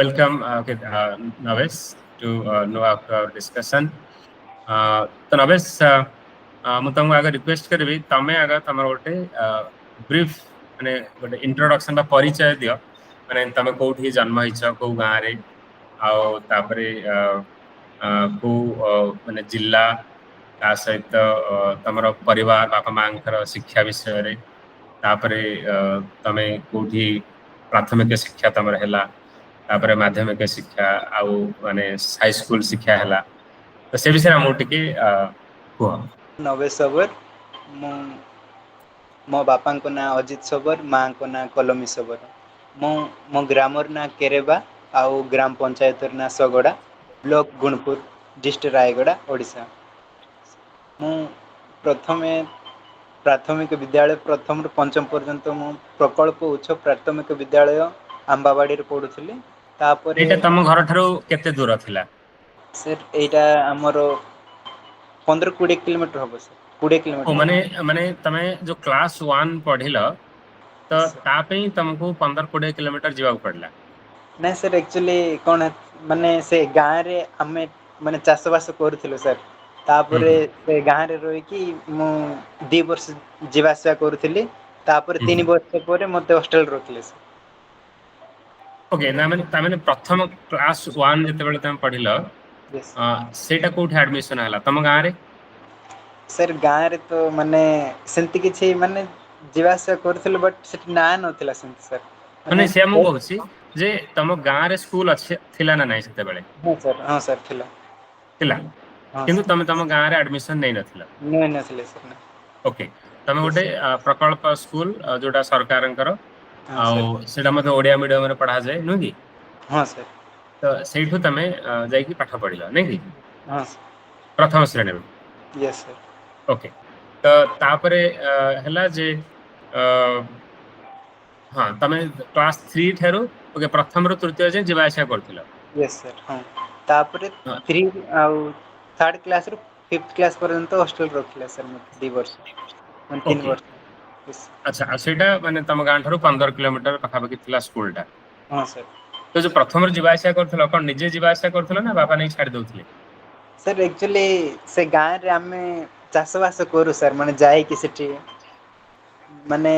Welcome, okay, Navesh, to know our discussion. ତ ନବେଶ, ମୁଁ ତମକୁ ଆଗ ରିକ୍ୱେଷ୍ଟ କରିବି, ତମେ ଆଗ ତମର ଗୋଟେ ବ୍ରିଫ, ମାନେ ଗୋଟେ ଇଣ୍ଟ୍ରୋଡକ୍ସନ ବା ପରିଚୟ ଦିଅ। ମାନେ ତମେ କୋଉଠି ଜନ୍ମ ହେଇଛ, କୋଉ ଗାଁରେ, ଆଉ ତାପରେ କୋଉ ମାନେ ଜିଲ୍ଲା, ତା ସହିତ ତମର ପରିବାର, ବାପା ମାଙ୍କର ଶିକ୍ଷା ବିଷୟରେ, ତାପରେ ତମେ କୋଉଠି ପ୍ରାଥମିକ ଶିକ୍ଷା ତମର ହେଲା, ତାପରେ ମାଧ୍ୟମିକ ଶିକ୍ଷା ଆଉ ମାନେ ହାଇସ୍କୁଲ ଶିକ୍ଷା ହେଲା, ତ ସେ ବିଷୟରେ ଆମକୁ ଟିକେ କୁହ। ନବେଶ ଶବର। ମୁଁ ମୋ ବାପାଙ୍କ ନାଁ ଅଜିତ ଶବର, ମାଙ୍କ ନାଁ କଲମୀ ଶବର। ମୁଁ ମୋ ଗ୍ରାମର ନାଁ କେରେବା ଆଉ ଗ୍ରାମ ପଞ୍ଚାୟତର ନାଁ ଶଗଡ଼ା, ବ୍ଲକ ଗୁଣପୁର, ଡିଷ୍ଟ୍ରିକ୍ଟ ରାୟଗଡ଼ା, ଓଡ଼ିଶା। ମୁଁ ପ୍ରଥମେ ପ୍ରାଥମିକ ବିଦ୍ୟାଳୟ ପ୍ରଥମରୁ ପଞ୍ଚମ ପର୍ଯ୍ୟନ୍ତ ମୁଁ ପ୍ରକଳ୍ପ ଉଚ୍ଚ ପ୍ରାଥମିକ ବିଦ୍ୟାଳୟ ଆମ୍ବାବାଡ଼ିରେ ପଢ଼ୁଥିଲି। ତାପରେ ଏଇଟା ତମ ଘରଠାରୁ କେତେ ଦୂର ଥିଲା? ସାର୍, ଏଇଟା ଆମର 15-20 କିଲୋମିଟର ହବ ସାର୍, 20 ଓ କିଲୋମିଟର ମାନେ ହବ। ମାନେ ତମେ ଯୋଉ କ୍ଲାସ ୱାନ୍ ପଢିଲ, ତ Yes, sir. ତା ପାଇଁ ତମକୁ 15-20 କିଲୋମିଟର ଯିବାକୁ ପଡିଲା? ନାଇଁ ସାର୍, ଆକ୍ଚୁଆଲି କଣ ମାନେ ସେ ଗାଁରେ ଆମେ ମାନେ ଚାଷ ବାସ କରୁଥିଲୁ ସାର୍। ହୁଁ ତାପରେ ହୁଁ ସେ ଗାଁରେ ରହିକି ମୁଁ 2 ବର୍ଷ ଯିବା ଆସିବା କରୁଥିଲି। ତାପରେ ହୁଁ ତିନି ହୁଁ। ବର୍ଷ ପରେ ମତେ ହଷ୍ଟେଲ ରଖିଲେ ସାର୍। ଓକେ, ନା ମାନେ ତାମାନେ ପ୍ରଥମ କ୍ଲାସ ୱାନ୍ ଯେତେବେଳେ ତମେ ପଢିଲ, ୟେସ୍। ସେଇଟା କୋଉଠି ଆଡମିସନ ହେଲା, ତମ ଗାଁରେ? ସାର୍, ଗାଁରେ ତ ମାନେ ସେମିତି କିଛି ମାନେ ଯିବା ଆସିବା କରୁଥିଲୁ, ବଟ୍ ସେଠି ନାଁ ନଥିଲା ସେମିତି ସାର୍। ମାନେ ସେୟା ମୁଁ କହୁଛି ଯେ ତମ ଗାଁରେ ସ୍କୁଲ ଅଛି, ଥିଲା ନା ନାଇଁ ସେତେବେଳେ? ହଁ ସାର୍, ହଁ ସାର୍, ଥିଲା। ଥିଲା। ହଁ କିନ୍ତୁ ସାର୍। ତମେ ତମ ଗାଁରେ ଆଡମିସନ ନେଇନଥିଲ? ନେଇ ନଥିଲି ସାର୍, ନା। ଓକେ, ତମେ ୟେସ୍ ଗୋଟେ ପ୍ରକଳ୍ପ ସ୍କୁଲ, ଯୋଉଟା ସରକାରଙ୍କର, ହଁ ଆଉ ସାର୍ ସେଇଟା ମଧ୍ୟ ଓଡିଆ ମିଡିୟମରେ ପଢାଯାଏ, ନୁହେଁ କି? ହଁ ସାର୍। ତ ସେଇଠୁ ତମେ ଯାଇକି ପାଠ ପଢିଲ, ନାଇଁ କି? ହଁ ସାର୍। ପ୍ରଥମ ଶ୍ରେଣୀରୁ? Yes sir. Okay, ତ ତାପରେ ହେଲା ଯେ ହଁ, ତମେ କ୍ଲାସ ଥ୍ରୀ ଠାରୁ, ଓକେ, ପ୍ରଥମରୁ ତୃତୀୟ ଯାଏଁ ଯିବା ଆସିବା କରୁଥିଲ? ୟେସ୍ ସାର୍, ହଁ, ତାପରେ ଥ୍ରୀ ଆଉ ଥାର୍ଡ଼ କ୍ଲାସ୍ରୁ ଫିଫ୍ଥ କ୍ଲାସ୍ ପର୍ଯ୍ୟନ୍ତ ହଷ୍ଟେଲ ରଖିଲା ସାର୍ ମୋତେ 2 ବର୍ଷ, ମାନେ ତିନି ଓକେ ବର୍ଷ। ୟେସ୍। ଆଚ୍ଛା, ଆଉ ସେଇଟା ମାନେ ତମ ଗାଁ ଠାରୁ 15 କିଲୋମିଟର ପାଖାପାଖି ଥିଲା ସ୍କୁଲ ଟା? ହଁ ସାର୍। ତ ଯୋଉ ପ୍ରଥମରୁ ଯିବା ଆସିବା କରୁଥିଲ, କଣ ନିଜେ ଯିବା ଆସିବା କରୁଥିଲ ନା ବାପା ନେଇକି ଛାଡି ଦଉଥିଲେ? ସାର୍, ଆକ୍ଚୁଆଲି ସେ ଗାଁରେ ଆମେ ଚାଷ ବାସ କରୁ ସାର୍, ମାନେ ଯାଇକି ସେଠି ମାନେ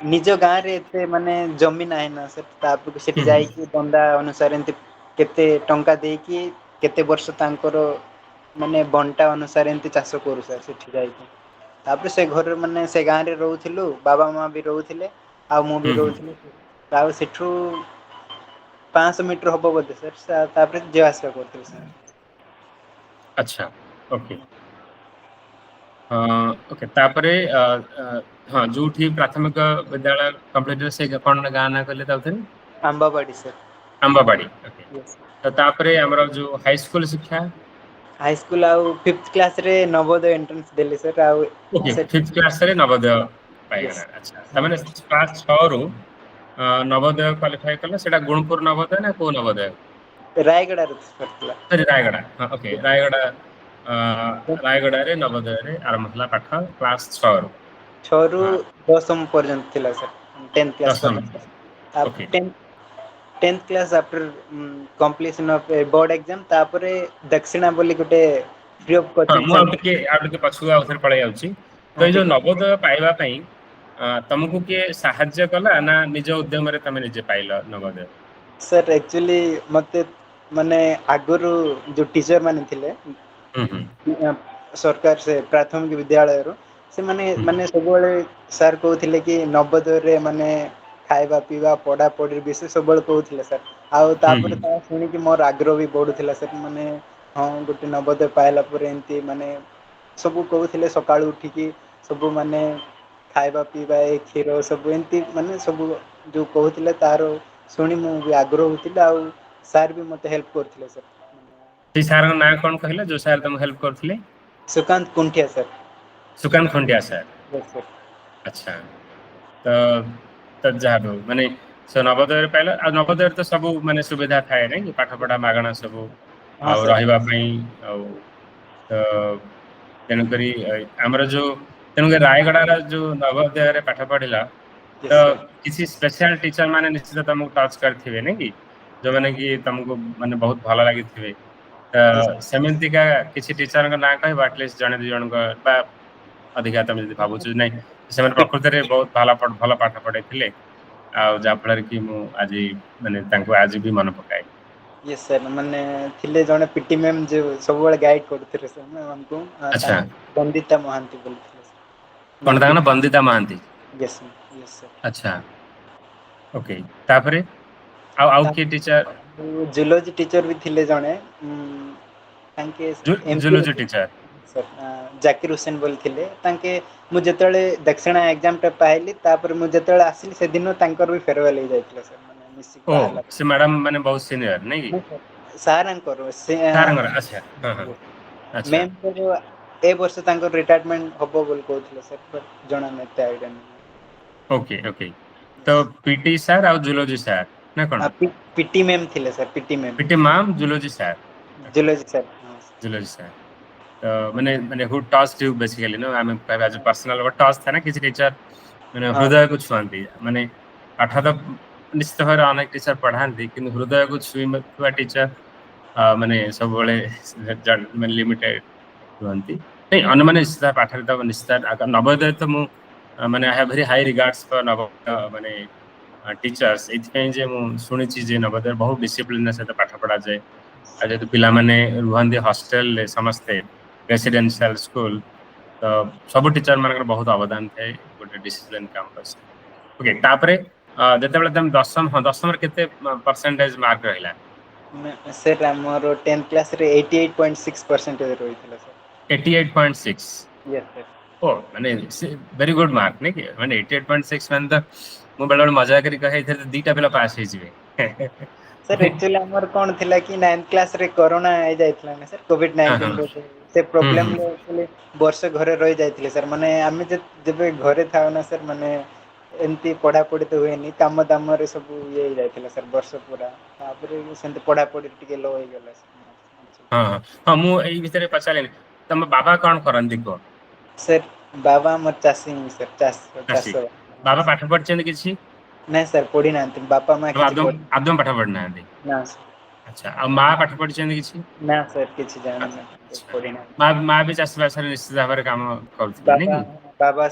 ନିଜ ଗାଁ ରେ ଏତେ ମାନେ ଜମି ନାହିଁ ନା ସେ। ତାପରେ ହୁଁ ସେଠି ହୁଁ ଯାଇକି ବନ୍ଦା ଅନୁସାରେ ଏମିତି କେତେ ଟଙ୍କା ଦେଇକି କେତେ ବର୍ଷ ତାଙ୍କର ମାନେ ବଣ୍ଟା ଅନୁସାରେ ଏମିତି ଚାଷ କରୁ ସାର୍ ସେଠି ଯାଇକି। ତାପରେ ସେ ଘରେ ମାନେ ସେ ଗାଁ ରେ ରହୁଥିଲୁ, ବାବା ମା ବି ରହୁଥିଲେ। ଆଉ ମୁଁ ବି ହୁଁ ହୁଁ ରହୁଥିଲି। ଆଉ ସେଠୁ 500 ମିଟର ହବ ବୋଧେ ସାର୍, ତାପରେ ଯିବା ଆସିବା କରୁଥିଲି ସାର୍। ଆଚ୍ଛା, ଓକେ। ଓକେ, ତାପରେ ଅ, ଅ, ହଁ, ଯୋଉଠି ପ୍ରାଥମିକ ବିଦ୍ୟାଳୟ କମ୍ପ୍ଲିଟ, ସେ କଣ ଗାଁ ନାଁ କହିଲେ ତ ଆଉଥରେ? ଆମ୍ବାବାଡ଼ି ସାର୍। ଆମ୍ବାବାଡି, ଓକେ। ୟେସ୍। ତ ତାପରେ ଆମର ଯୋଉ ହାଇସ୍କୁଲ ଶିକ୍ଷା? ହାଇସ୍କୁଲ ଆଉ ଫିଫ୍ଥ କ୍ଲାସରେ ନବୋଦୟ ଏଣ୍ଟ୍ରାନ୍ସ ଦେଲି ସାର୍, ଆଉ ଓକେ, ସେ ଫିଫ୍ଥ କ୍ଲାସରେ ନବୋଦୟ ୟେସ୍ ପାଇଗଲା। ଆଚ୍ଛା, ହଁ ତାମାନେ କ୍ଲାସ ଛଅରୁ ନବୋଦୟ କ୍ୱାଲିଫାଇ କଲେ। ସେଇଟା ଗୁଣପୁର ନବୋଦୟ ନା କୋଉ ନବୋଦୟ? ରାୟଗଡ଼ାରେ ସରିଥିଲା। ସରି, ରାୟଗଡା। ହଁ, ଓକେ, ରାୟଗଡା। ରାୟଗଡାରେ ନବୋଦୟରେ ଆରମ୍ଭ ହେଲା ପାଠ କ୍ଲାସ ଛଅରୁ? ଛଅରୁ ହଁ ଦଶମ ପର୍ଯ୍ୟନ୍ତ ଥିଲା ସାର୍, ଟେନ୍ଥ କ୍ଲାସ୍ ଦଶମ। ପର୍ଯ୍ୟନ୍ତ। ତା okay. Tenth class after completion of board exam, ତାପରେ ଦକ୍ଷିଣା ବୋଲି ଗୋଟେ ଫ୍ରି ଅଫ୍ ହଁ, କୋଚିଂ ମୁଁ ଆଉ ସେଣ୍ଟର। ଟିକେ ଆଉ ଟିକେ ପଛକୁ ଆଉ ଥରେ ପଳେଇ ଯାଉଛି। ତ ହଁ, ଏଇ ଯୋଉ ଠିକ୍ ଅଛି। ନବୋଦୟ ପାଇବା ପାଇଁ ତମକୁ କିଏ ସାହାଯ୍ୟ କଲା ନା ନିଜ ଉଦ୍ୟମରେ ତମେ ନିଜେ ପାଇଲ ନବୋଦୟ? ସାର୍, ଆକ୍ଚୁଆଲି ମତେ ମାନେ ଆଗରୁ ଯୋଉ ଟିଚର ମାନେ ଥିଲେ ହୁଁ ହୁଁ ସରକାର ସେ ପ୍ରାଥମିକ ବିଦ୍ୟାଳୟରୁ, ସେମାନେ ହୁଁ ମାନେ ସବୁବେଳେ ସାର୍ କହୁଥିଲେ କି ନବୋଦୟରେ ମାନେ ଖାଇବା ପିଇବା ପଢାପଢି ବିଶେଷ ସବୁବେଳେ କହୁଥିଲେ ସାର୍। ଆଉ ହୁଁ ତାପରେ ହୁଁ ତା ଶୁଣିକି ମୋର ଆଗ୍ରହ ବି ବଢୁଥିଲା ସେଠି, ମାନେ ହଁ, ଗୋଟେ ନବୋଦୟ ପାଇଲା ପରେ ଏମତି ମାନେ ସବୁ କହୁଥିଲେ ସକାଳୁ ଉଠିକି ସବୁ ମାନେ ଖାଇବା ପିଇବା ଏ କ୍ଷୀର ସବୁ ଏମିତି ମାନେ ସବୁ ଯୋଉ କହୁଥିଲେ ତାର ଶୁଣି ମୁଁ ବି ଆଗ୍ରହ ହେଉଥିଲି, ଆଉ ସାର୍ ବି ମୋତେ ହେଲ୍ପ କରୁଥିଲେ ସାର୍। ସେଇ ସାରଙ୍କ ନାଁ କଣ କହିଲ, ଯୋଉ ସାର୍ ତମକୁ ହେଲ୍ପ କରୁଥିଲେ? Sukanta Kunthia sir. Sukanta Khuntia sir. Yes sir. ଆଚ୍ଛା, ତ ତ ଯାହା ବି ହଉ, ମାନେ ସେ ନବୋଦୟରେ ପାଇଲ, ଆଉ ନବୋଦୟରେ ତ ସବୁ ମାନେ ସୁବିଧା ଥାଏ, ନାଇଁ କି? ପାଠ ପଢା ମାଗଣା ସବୁ, ହଁ ଆଉ ସାର୍। ରହିବା ପାଇଁ। ଆଉ ତ ତେଣୁକରି ଆମର ଯୋଉ, ତେଣୁକରି ରାୟଗଡାର ଯୋଉ ନବୋଦୟରେ ପାଠ ପଢିଲା, ତ ୟେସ୍ ସାର୍। କିଛି ସ୍ପେଶାଲ ଟିଚର ମାନେ ନିଶ୍ଚିତ ତମକୁ ଟଚ୍ କରିଥିବେ, ନାଇଁ କି? ଯୋଉମାନେ କି ତମକୁ ମାନେ ବହୁତ ଭଲ ଲାଗିଥିବେ, ତ ସେମିତିକା କିଛି ଟିଚରଙ୍କ ନାଁ କହିବ, ଆଟଲିଷ୍ଟ ଜଣେ ଦି ଜଣଙ୍କ ବା ଅଧିକା ତମେ ଯଦି ଭାବୁଛ ନାଇଁ, ସେମାନେ ପ୍ରକୃତରେ ବହୁତ ଭଲ ଭଲ ପାଠ ପଢେଇଥିଲେ ଆଉ ଯାହା ଫଳରେ କି ମୁଁ ଆଜି ମାନେ ତାଙ୍କୁ ଆଜି ବି ମନେ ପକାଏ। ୟେସ୍ ସାର୍, ମାନେ ଥିଲେ ଜଣେ ପିଟି ମ୍ୟାମ୍ ଯୋଉ ସବୁବେଳେ ଗାଇଡ୍ କରୁଥିଲେ ଆମକୁ। ଆଚ୍ଛା। ବନ୍ଦିତା ମହାନ୍ତି ବୋଲି ଥିଲେ। କଣ ତାଙ୍କ ନାଁ? Bandita Mohanty? Yes, Yes sir. ଆଚ୍ଛା, ଓକେ। ତାପରେ ଆଉ କିଏ ଟିଚର? ଜୁଲୋଜି ଟିଚର ବି ଥିଲେ ଜଣେ। ତାଙ୍କେ ଜୁଲୋଜି ଟିଚର? ଜାକିର ହୁସେନ ବୋଲି ଥିଲେ ତାଙ୍କେ। ମୁଁ ଯେତେବେଳେ ଦକ୍ଷିଣା ଏକ୍ଜାମ ଟା ପାଇଲି, ତାପରେ ମୁଁ ଯେତେବେଳେ ଆସିଲି ସେଦିନ ତାଙ୍କର ବି ଫେରୱେଲ ହେଇଯାଇଥିଲା ସାର୍। ମାନେ ମିଶିକି ଓ, ବାହାରିଲା। ସେ ମ୍ୟାଡାମ ମାନେ ବହୁତ ସିନିୟର ନାଇଁ କି? ସାରଙ୍କର ସେ ସାରଙ୍କର? ଆଚ୍ଛା, ହଁ, ଆଚ୍ଛା। ମ୍ୟାମ୍ ଏ ବର୍ଷ ତାଙ୍କର ରିଟାୟାରମେଣ୍ଟ ହବ ବୋଲି କହୁଥିଲେ ସାର୍, ଜଣା ନାହିଁ ଏତେ ଆଇଡ଼ିଆ ନାହିଁ। ଓକେ, ତ ପିଟି ସାର୍ ଆଉ ଜୁଲୋଜି ସାର୍ ନା କଣ? ପିଟି ମ୍ୟାମ୍ ଥିଲେ sir, PT ma'am. PT ma'am, zoology sir. Zoology sir. Zoology sir ତ ମାନେ ହୁ ଟଚ୍ you basically ନା, ଆମେ କହିବା ଯୋଉ ପର୍ସନାଲ ଟଚ୍ ଥାଏ ନା, କିଛି ଟିଚର ମାନେ ହୃଦୟକୁ ଛୁଅନ୍ତି। ମାନେ ପାଠ ତ ନିଶ୍ଚିତ ଭାବରେ ଅନେକ ଟିଚର ପଢାନ୍ତି, କିନ୍ତୁ ହୃଦୟକୁ ଛୁଇଁଥିବା ଟିଚର ମାନେ ସବୁବେଳେ ମାନେ ଲିମିଟେଡ ରୁହନ୍ତି। ନାଇଁ, ଅନ୍ୟମାନେ ନିଶ୍ଚିତ ପାଠରେ ତ ନିଶ୍ଚିତ। ନବୋଦୟ ତ ମୁଁ ମାନେ I have very high regards for Navodaya ମାନେ ଟିଚର୍ସ, ଏଇଥିପାଇଁ ଯେ ମୁଁ ଶୁଣିଛି ଯେ ନବୋଦୟ ବହୁତ ଡିସିପ୍ଲିନ ସହିତ ପାଠ ପଢାଯାଏ। ଆଉ ଯେହେତୁ ପିଲାମାନେ ରୁହନ୍ତି ହଷ୍ଟେଲରେ ସମସ୍ତେ, ରେସିଡେନ୍ସିଆଲ ସ୍କୁଲ, ତ ସବୁ ଟିଚର ମାନଙ୍କର ବହୁତ ଅବଦାନ ଥାଏ ଗୋଟେ ଡିସିପ୍ଲିନ କାମ। ଓକେ, ତାପରେ ଯେତେବେଳେ ତମେ ଦଶମ, ହଁ, ଦଶମରେ କେତେ ପରସେଣ୍ଟେଜ ମାର୍କ ରହିଲା? ସାର୍, ଆମର 10th କ୍ଲାସରେ 88.6% ରହିଥିଲା sir. 88.6? Yes sir. ଓ, ମାନେ ଭେରି ଗୁଡ୍ ମାର୍କ ନାଇଁ କି? ମାନେ 88.6 ମାନେ ତ ମୁଁ ବେଳେବେଳେ ମଜା କରି କହେ, ଏଥିରେ ଦିଟା ପିଲା ପାସ୍ ହେଇଯିବେ। ସାର୍, ଆକ୍ଚୁଆଲି ଆମର କଣ ଥିଲା କି ନାଇନ୍ଥ କ୍ଲାସରେ କରୋନା ହେଇଯାଇଥିଲା ନା ସାର୍, କୋଭିଡ 19 ସେ ପ୍ରୋବ୍ଲେମ। ବର୍ଷେ ଘରେ ରହି ଯାଇଥିଲେ ସାର୍। ମାନେ ଆମେ ଯେବେ ଘରେ ଥାଉ ନା ସାର୍, ମାନେ ଏମିତି ପଢାପଢି ତ ହୁଏନି, କାମ ଦାମରେ ସବୁ ଇଏ ହେଇ ଯାଇଥିଲା ସାର୍ ବର୍ଷ ପୁରା। ତାପରେ ସେମିତି ପଢାପଢି ଟିକେ ଲୋ ହେଇଗଲା। ହଁ, ମୁଁ ଏଇ ଭିତରେ ପଚାରିଲିନି, ତମ ବାବା କଣ କରନ୍ତି କୁହ? ସାର୍, ବାବା ଆମର ଚାଷୀ ସାର୍, ଚାଷ ଚାଷୀ। ଚାଷ। ବାବା ପାଠ ପଢିଛନ୍ତି କିଛି? ନାଇଁ ସାର୍, ପଢି ନାହାନ୍ତି। ବାପା ମା କିଛି ଆଦୌ ପଢି ଆଦୌ ପାଠ ପଢିନାହାନ୍ତି? ନା ସାର୍। ଆଚ୍ଛା, ଆଉ ମା ପାଠ ପଢିଛନ୍ତି କିଛି? ନା ସାର୍, କିଛି ଜାଣିନାହାନ୍ତି, ପଢିନାହାନ୍ତି। ମା ବି ଚାଷ ବାସରେ ନିଶ୍ଚିତ ଭାବରେ କାମ କରୁଥିବେ ନାଇଁ ବାବା କି? ବାବା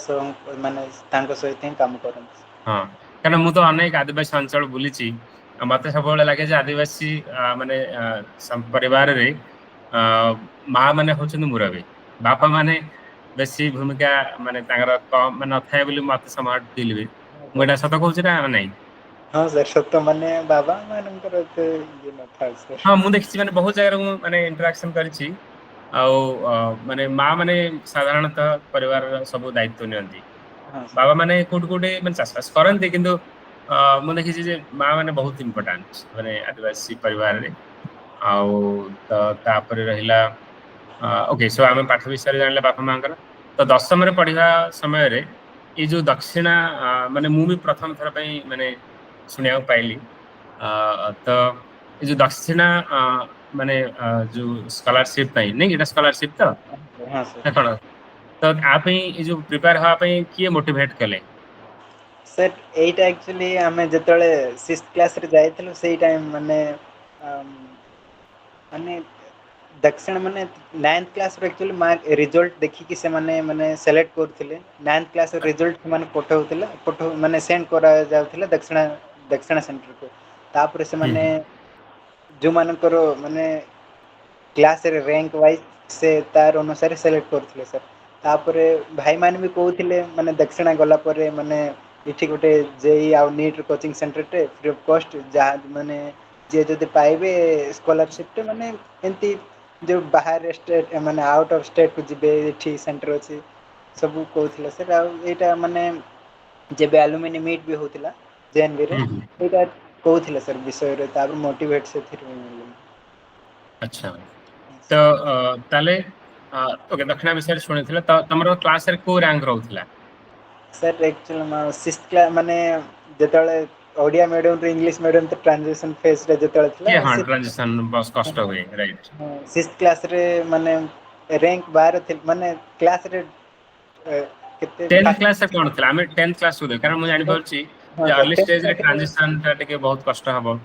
ମାନେ ତାଙ୍କ ସହିତ ହିଁ କାମ କରନ୍ତି। ହଁ, କାରଣ ମୁଁ ତ ଅନେକ ଆଦିବାସୀ ଅଞ୍ଚଳ ବୁଲିଛି। ମତେ ସବୁବେଳେ ଲାଗେ ଯେ ଆଦିବାସୀ ମାନେ ପରିବାରରେ ମା ମାନେ ହଉଛନ୍ତି ମୁରବୀ, ବାପା ମାନେ ବେଶୀ ଭୂମିକା ମାନେ ତାଙ୍କର କମ ମାନେ ନଥାଏ ବୋଲି ମତେ ସମାଜ ଫିଲ୍ ହୁଏ। ମୁଁ ଏଇଟା ସତ କହୁଛି ନା ନାଇଁ? ହଁ ସାର୍, ସତ। ମାନେ ବାବା ମାନଙ୍କର ଏତେ ଇଏ ନଥାଏ ସାର୍। ହଁ, ମୁଁ ଦେଖିଛି, ମାନେ ବହୁତ ଜାଗାରେ ମୁଁ ମାନେ ଇଣ୍ଟରାକ୍ସନ କରିଛି ଆଉ ମାନେ ମା ମାନେ ସାଧାରଣତଃ ପରିବାରର ସବୁ ଦାୟିତ୍ୱ ନିଅନ୍ତି। ହଁ ବାବା ମାନେ କୋଉଠି କୋଉଠି ମାନେ ଚାଷବାସ କରନ୍ତି, କିନ୍ତୁ ମୁଁ ଦେଖିଛି ଯେ ମା ମାନେ ବହୁତ ଇମ୍ପୋର୍ଟାଣ୍ଟ ମାନେ ଆଦିବାସୀ ପରିବାରରେ। ଆଉ ତ ତାପରେ ରହିଲା, ଓକେ, ସୋ ଆମେ ପାଠ ବିଷୟରେ ଜାଣିଲେ ବାପା ମାଙ୍କର। ତ ଦଶମରେ ପଢିବା ସମୟରେ ଏଇ ଯୋଉ ଦକ୍ଷିଣା, ମାନେ ମୁଁ ବି ପ୍ରଥମ ଥର ପାଇଁ ମାନେ ଶୁଣିବାକୁ ପାଇଲି। ତ ଏଇ ଯୋଉ ଦକ୍ଷିଣା ମାନେ ଯୋଉ ସ୍କଲାରସିପ ପାଇଁ ନାଇଁ, ଏଇଟା ସ୍କଲାରସିପ ତ ହଁ ସାର୍। ନା କଣ? ତ ଆ ପାଇଁ ଏଇ ଯୋଉ ପ୍ରିପେୟାର ହବା ପାଇଁ କିଏ ମୋଟିଭେଟ କଲେ? ସାର୍, ଏଇଟା ଆକ୍ଚୁଆଲି ଆମେ ଯେତେବେଳେ ସିକ୍ସ କ୍ଲାସରେ ଯାଇଥିଲୁ, ସେଇ ଟାଇମ ମାନେ ମାନେ ଦକ୍ଷିଣ ମାନେ ନାଇନ୍ଥ କ୍ଲାସରେ ଆକ୍ଚୁଆଲି ମାର୍କ ରେଜଲ୍ଟ ଦେଖିକି ସେମାନେ ମାନେ ସେଲେକ୍ଟ କରୁଥିଲେ। ନାଇନ୍ଥ କ୍ଲାସର ରେଜଲ୍ଟ ସେମାନେ ପଠଉଥିଲେ, ପଠଉ ମାନେ ସେଣ୍ଡ କରାଯାଉଥିଲା ଦକ୍ଷିଣା ଦକ୍ଷିଣା ସେଣ୍ଟରକୁ। ତାପରେ ହୁଁ ସେମାନେ ଯେଉଁମାନଙ୍କର ମାନେ କ୍ଲାସରେ ରେଙ୍କ ୱାଇଜ୍ ସେ ତାର ଅନୁସାରେ ସିଲେକ୍ଟ କରୁଥିଲେ ସାର୍। ତାପରେ ଭାଇମାନେ ବି କହୁଥିଲେ, ମାନେ ଦକ୍ଷିଣା ଗଲା ପରେ ମାନେ ଏଠି ଗୋଟେ ଜେଇ ଆଉ NEET coaching centre free of cost, ଯାହା ମାନେ ଯିଏ ଯଦି ପାଇବେ ସ୍କଲାରସିପ ଟେ, ମାନେ ଏମତି ଯୋଉ ବାହାରେ ଷ୍ଟେଟ୍ ମାନେ ଆଉଟ୍ ଅଫ୍ ଷ୍ଟେଟ୍ କୁ ଯିବେ, ଏଠି ସେଣ୍ଟର ଅଛି। ସବୁ କହୁଥିଲେ ସେଟା। ଆଉ ଏଇଟା ମାନେ ଯେବେ ଆଲୁମିନି ମିଟ୍ ବି ହଉଥିଲା ଜେଏନବି ରେ, ହୁଁ ହୁଁ ସେଇଟା କହୁଥିଲେ ସାର୍ ବିଷୟରେ, ତାପରେ ମୋଟିଭେଟ ସେଥିରୁ ମିଳିଲା। ଆଚ୍ଛା, ତ ତାହେଲେ ଓକେ, ଦକ୍ଷିଣା ବିଷୟରେ ଶୁଣିଥିଲେ। ତ ତମର କ୍ଲାସରେ କୋଉ ରାଙ୍କ ରହୁଥିଲା? ସାର୍, ଆକ୍ଚୁଆଲି ସିକ୍ସ କ୍ଲା ମାନେ ଯେତେବେଳେ ଓଡ଼ିଆ ମିଡିୟମ ରୁ ଇଂଲିଶ ମିଡିୟମ ତ ଟ୍ରାଞ୍ଜିସନ୍ ଫେସ ରେ ଯେତେବେଳେ ଥିଲା, କିଏ, ହଁ, ଟ୍ରାଞ୍ଜିସନ ବସ୍ କଷ୍ଟ ହୁଏ, ରାଇଟ। ସିକ୍ସ କ୍ଲାସରେ ମାନେ ରେଙ୍କ ବାର ଥିଲା, ମାନେ କ୍ଲାସରେ କେତେ ଟେନ୍ଥ ଫାଷ୍ଟ କ୍ଲାସରେ କଣ ଥିଲା? ଆମେ 10th କ୍ଲାସକୁ ଦେଖ, କାରଣ ମୁଁ ଜାଣିପାରୁଛି ହଁ ଯେ ସାର୍, ଅର୍ଲି ଟେନ୍ଥ ଷ୍ଟେଜରେ କ୍ଲାସରେ ଟ୍ରାଞ୍ଜିସନ ଟା ଟିକେ ବହୁତ କଷ୍ଟ ହବ।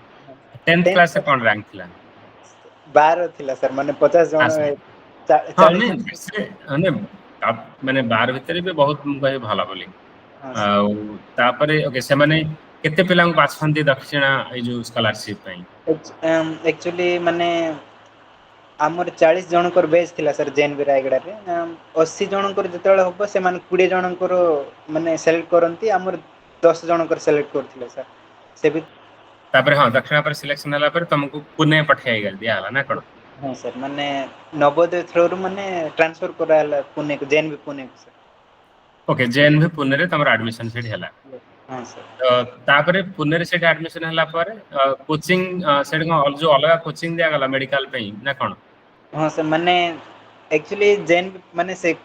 ଟେନ୍ଥ ଟେନ୍ଥ କ୍ଲାସରେ କଣ ରାଙ୍କ ଥିଲା? 12 ଥିଲା ସାର୍, ମାନେ 50 ଜଣ ଆଚ୍ଛା। ହଁ, 40 ନାଇଁ ଜଣ। ସେ ମାନେ ମାନେ 12 ଭିତରେ ବି ବହୁତ, ମୁଁ କହିବି ଭଲ ବୋଲି। ହଁ ସାର୍। ଆଉ ତାପରେ ଓକେ, ସେମାନେ କେତେ ପିଲାଙ୍କୁ ବାଛନ୍ତି ଦକ୍ଷିଣା ଏଇ ଯୋଉ ସ୍କଲାରସିପ ପାଇଁ? ଆକ୍ଚୁଆଲି ମାନେ ଆମର 40 ଜଣଙ୍କର ବେଚ୍ ଥିଲା ସାର୍, ଜେଏନବି ରାୟଗଡ଼ାରେ। 80 ଜଣଙ୍କର ଯେତେବେଳେ ହବ, ସେମାନେ 20 ଜଣଙ୍କର ମାନେ ସିଲେକ୍ଟ କରନ୍ତି। ଆମର 10 ଜଣଙ୍କର ସିଲେକ୍ଟ କରୁଥିଲେ ସାର୍ ସେ ବି। ତାପରେ ହଁ, ଦକ୍ଷିଣା ପରେ ସିଲେକ୍ସନ ହେଲା ପରେ ତମକୁ ପୁନେ ପଠେଇ ଦିଆହେଲା ନା କଣ? ହଁ ସାର୍, ମାନେ ନବୋଦୟ ଥ୍ରୋରୁ ମାନେ ଟ୍ରାନ୍ସଫର୍ କରାହେଲା ପୁନେକୁ, ଜେଏନବି ପୁନେକୁ ସାର୍। ଓକେ, ଜେଏନଭି ପୁନେରେ ତମର ଆଡମିସନ ସେଠି ହେଲା। ହଁ ସାର୍। ତ ତାପରେ ପୁନେରେ ସେଠି ଆଡମିସନ ହେଲା ପରେ କୋଚିଂ ସେଠି କଣ ଯୋଉ ଅଲଗା କୋଚିଂ ଦିଆଗଲା ମେଡିକାଲ ପାଇଁ ନା କଣ? ହଁ ସାର୍, ମାନେ ଆକ୍ଚୁଆଲି ଜେନ୍ ମାନେ ସେ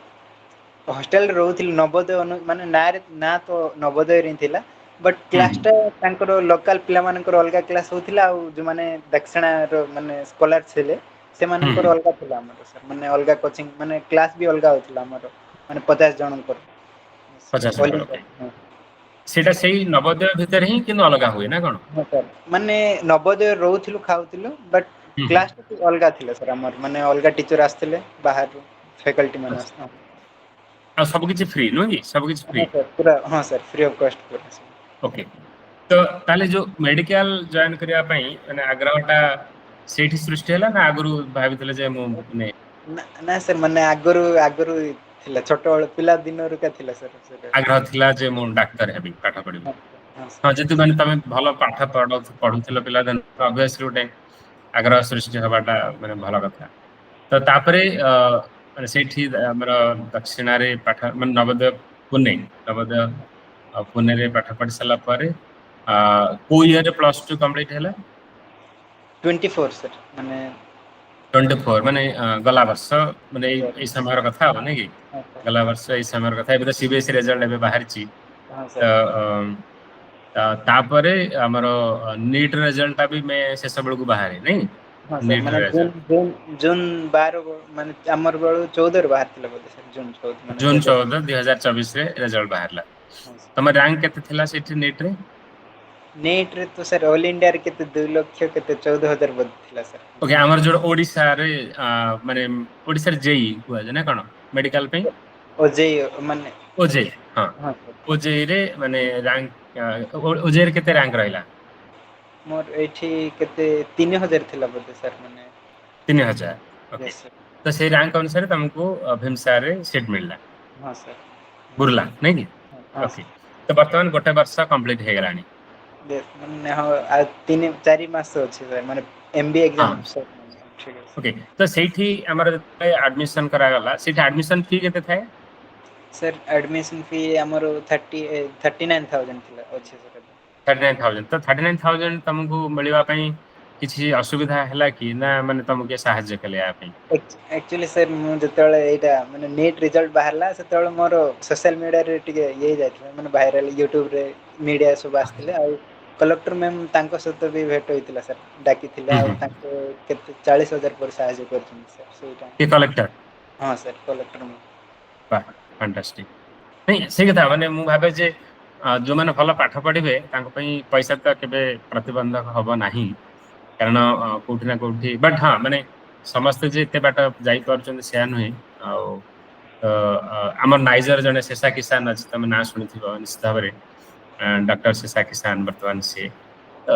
ହଷ୍ଟେଲରେ ରହୁଥିଲି ନବୋଦୟ ମାନେ ନାଁରେ, ନାଁ ତ ନବୋଦୟରେ ହିଁ ଥିଲା। ବଟ୍ ହୁଁ କ୍ଲାସ ଟା ତାଙ୍କର ଲୋକାଲ ପିଲାମାନଙ୍କର ଅଲଗା କ୍ଲାସ୍ ହଉଥିଲା, ଆଉ ଯେଉଁମାନେ ଦକ୍ଷିଣାର ମାନେ ସ୍କଲାର ଥିଲେ ହୁଁ ସେମାନଙ୍କର ଅଲଗା ଥିଲା। ଆମର ସାର୍ ମାନେ ଅଲଗା କୋଚିଂ, ମାନେ କ୍ଲାସ୍ ବି ଅଲଗା ହଉଥିଲା ଆମର, ମାନେ 50 ଜଣଙ୍କର। 50 ଜଣଙ୍କର, ଓକେ। ସେଇଟା ସେଇ ନବୋଦୟ ଭିତରେ ହିଁ କିନ୍ତୁ ଅଲଗା ହୁଏ ନା କଣ? ହଁ ସାର୍, ମାନେ ନବୋଦୟ ରହୁଥିଲୁ, ଖାଉଥିଲୁ, ବଟ୍ ହୁଁ ହୁଁ କ୍ଲାସ୍ ଅଲଗା ଥିଲା ସାର୍ ଆମର, ମାନେ ଅଲଗା ଟିଚର ଆସିଥିଲେ ବାହାରୁ, ଫ୍ୟାକଲ୍ଟି ମାନେ ଆଚ୍ଛା। ଆସ ଆଉ ସବୁ କିଛି ଫ୍ରି ନୁହେଁ କି? ସବୁ କିଛି ଫ୍ରି? ହଁ ସାର୍, ପୁରା ହଁ ସାର୍, ଫ୍ରି ଅଫ୍ କଷ୍ଟ ପୁରା। ଓକେ, ତ ତାହେଲେ ଯୋଉ ମେଡିକାଲ ଜଏନ କରିବା ପାଇଁ ମାନେ ଆଗ୍ରହଟା ସେଇଠି ସୃଷ୍ଟି ହେଲା ନା ଆଗରୁ ଭାବିଥିଲେ ଯେ ମୁଁ ମାନେ ନା ନା ସାର୍, ମାନେ ଆଗରୁ ଥିଲା, ଛୋଟବେଳୁ ପିଲା ଦିନରୁକା ଥିଲା ସାର୍ ସେଟା। ଆଗ୍ରହ ଥିଲା ଯେ ମୁଁ ଡାକ୍ତର ହେବି, ପାଠ ପଢିବି? ହଁ ହଁ, ସାର୍। ଯେହେତୁ ମାନେ ତମେ ଭଲ ପାଠ ପଢୁଥିଲ ପିଲାଦିନେ, ଅଭିୟସଲି ଗୋଟେ ଆଗ୍ରହ ସୃଷ୍ଟି ହବାଟା ମାନେ ଭଲ କଥା। ତ ତାପରେ ମାନେ ସେଇଠି ଆମର ଦକ୍ଷିଣାରେ ପାଠ, ମାନେ ନବୋଦୟ ପୁନେ, ନବୋଦୟ ପୁନେରେ ପାଠ ପଢି ସାରିଲା ପରେ କୋଉ ଇୟରରେ ପ୍ଲସ ଟୁ କମ୍ପ୍ଲିଟ ହେଲା? 24 ସାର୍, ମାନେ 24, ମାନେ ଗଲା ବର୍ଷ, ମାନେ ଏଇ ସାର୍ ଏଇ ସମୟର କଥା ହବ ନାଇଁ କି? ହଁ ସାର୍। ଗଲା ବର୍ଷ ଏଇ ସମୟର କଥା। ଏବେ ତ ସିବିଏସ୍ଇ ରେଜଲ୍ଟ ଏବେ ବାହାରିଛି। ହଁ ତ ସାର୍। ତ ତାପରେ ଆମର ନିଟ୍ ରେଜଲ୍ଟ ଟା ବି ମେ ଶେଷ ବେଳକୁ ବାହାରେ ନାଇଁ? ହଁ ସାର୍, ନିଟ୍ ର ମାନେ ରେଜଲ୍ଟ ଜୁନ୍ ଜୁନ୍ ଜୁନ୍ 12, ମାନେ ଆମର ବେଳକୁ 14ରେ ବାହାରିଥିଲା ବୋଧେ ସାର୍, ଜୁନ୍ 14 ମାନେ ଜୁନ 14। 14, 2024ରେ ରେଜଲ୍ଟ ବାହାରିଲା। ହଁ ସାର୍। ତମ ରାଙ୍କ କେତେ ଥିଲା ସେଠି ନିଟ୍ ରେ? ନିଟ୍ ରେ ତ ସାର୍ ଅଲ୍ ଇଣ୍ଡିଆରେ କେତେ 2 ଲକ୍ଷ କେତେ 14 ହଜାର ବୋଧେ ଥିଲା ସାର୍। ଓକେ, ଆମର ଯୋଉଟା ଓଡିଶାରେ ମାନେ ଓଡିଶାରେ ଜେଇ କୁହାଯାଏ ନା କଣ ମେଡିକାଲ ପାଇଁ? ଓଜେଇ ମାନେ ଓଜେଇ, ହଁ। ଓଜେଇରେ ମାନେ ରାଙ୍କ, ଓଜେଇରେ କେତେ ରାଙ୍କ ରହିଲା? ମୋର ଏଇଠି କେତେ 3000 ଥିଲା ବୋଧେ ସାର୍, ମାନେ 3000, ଓକେ। Yes sir. ତ ସେଇ ରାଙ୍କ ଅନୁସାରେ ତମକୁ ଭୀମସାରରେ ସିଟ୍ ମିଳିଲା? ହଁ ସାର୍। ବୁର୍ଲା ନାଇଁ କି? ହଁ ଓକେ, ସାର୍। ତ ବର୍ତ୍ତମାନ ଗୋଟେ ବର୍ଷ କମ୍ପ୍ଲିଟ ହେଇଗଲାଣି। ମାନେ ହଁ, ଆଉ 3-4 ମାସ ଅଛି ମାନେ ଏମ ବି ହଁ ଏକ୍ଜାମ। ଠିକ୍ ଅଛି। ଓକେ, ତ ସେଇଠି ଆମର ଯେତେବେଳେ ଆଡମିସନ କରାଗଲା, ସେଇଠି ଆଡମିସନ ଫି କେତେ ଥାଏ? ସାର୍, ଆଡ଼ମିସନ୍ ଫି ଆମର 39,000 ଥିଲା, ଅଛି ସାର୍ ଏବେ। 39,000। ତ 39,000 ତମକୁ ମିଳିବା ପାଇଁ କିଛି ଅସୁବିଧା ହେଲା କି ନା ମାନେ ତମକୁ କିଏ ସାହାଯ୍ୟ କଲେ ୟା ପାଇଁ? ଆକ୍ଚୁଆଲି ସାର୍, ମୁଁ ଯେତେବେଳେ ଏଇଟା ମାନେ ନିଟ୍ ରେଜଲ୍ଟ ବାହାରିଲା, ସେତେବେଳେ ମୋର ସୋସିଆଲ ମିଡ଼ିଆରେ ଟିକେ ଇଏ ଯାଇଥିଲା, ମାନେ ଭାଇରାଲ୍ ୟୁଟ୍ୟୁବରେ ମିଡ଼ିଆ ସବୁ ଆସିଥିଲେ, ଆଉ କଲେକ୍ଟର ମ୍ୟାମ୍ ତାଙ୍କ ସହିତ ବି ଭେଟ ହେଇଥିଲା ସାର୍, ଡାକିଥିଲେ। ହୁଁ ଆଉ ହୁଁ ତାଙ୍କୁ କେତେ 40,000 ପରେ ସାହାଯ୍ୟ କରିଛନ୍ତି ସାର୍ ସେଇଟା। କିଏ, କଲେକ୍ଟର? ହଁ ସାର୍, କଲେକ୍ଟର ମ୍ୟାମ୍। ବାह, ଫାଣ୍ଟାଷ୍ଟିକ! ନାଇଁ, ସେଇ କଥା ମାନେ ମୁଁ ଭାବେ ଯେ ଯୋଉମାନେ ଭଲ ପାଠ ପଢିବେ ତାଙ୍କ ପାଇଁ ପଇସା ତ କେବେ ପ୍ରତିବନ୍ଧକ ହବ ନାହିଁ। କାରଣ କୋଉଠି ନା କୋଉଠି ବଟ୍ ହଁ, ମାନେ ସମସ୍ତେ ଯେ ଏତେ ବାଟ ଯାଇପାରୁଛନ୍ତି ସେୟା ନୁହେଁ। ଆଉ ତ ଆମର ନାଇଜର ଜଣେ ଶେଷା କିଷାନ ଅଛି, ତମେ ନାଁ ଶୁଣିଥିବ ନିଶ୍ଚିତ ଭାବରେ, ଡକ୍ଟର ଶେଷା କିଷାନ। ବର୍ତ୍ତମାନ ସିଏ ତ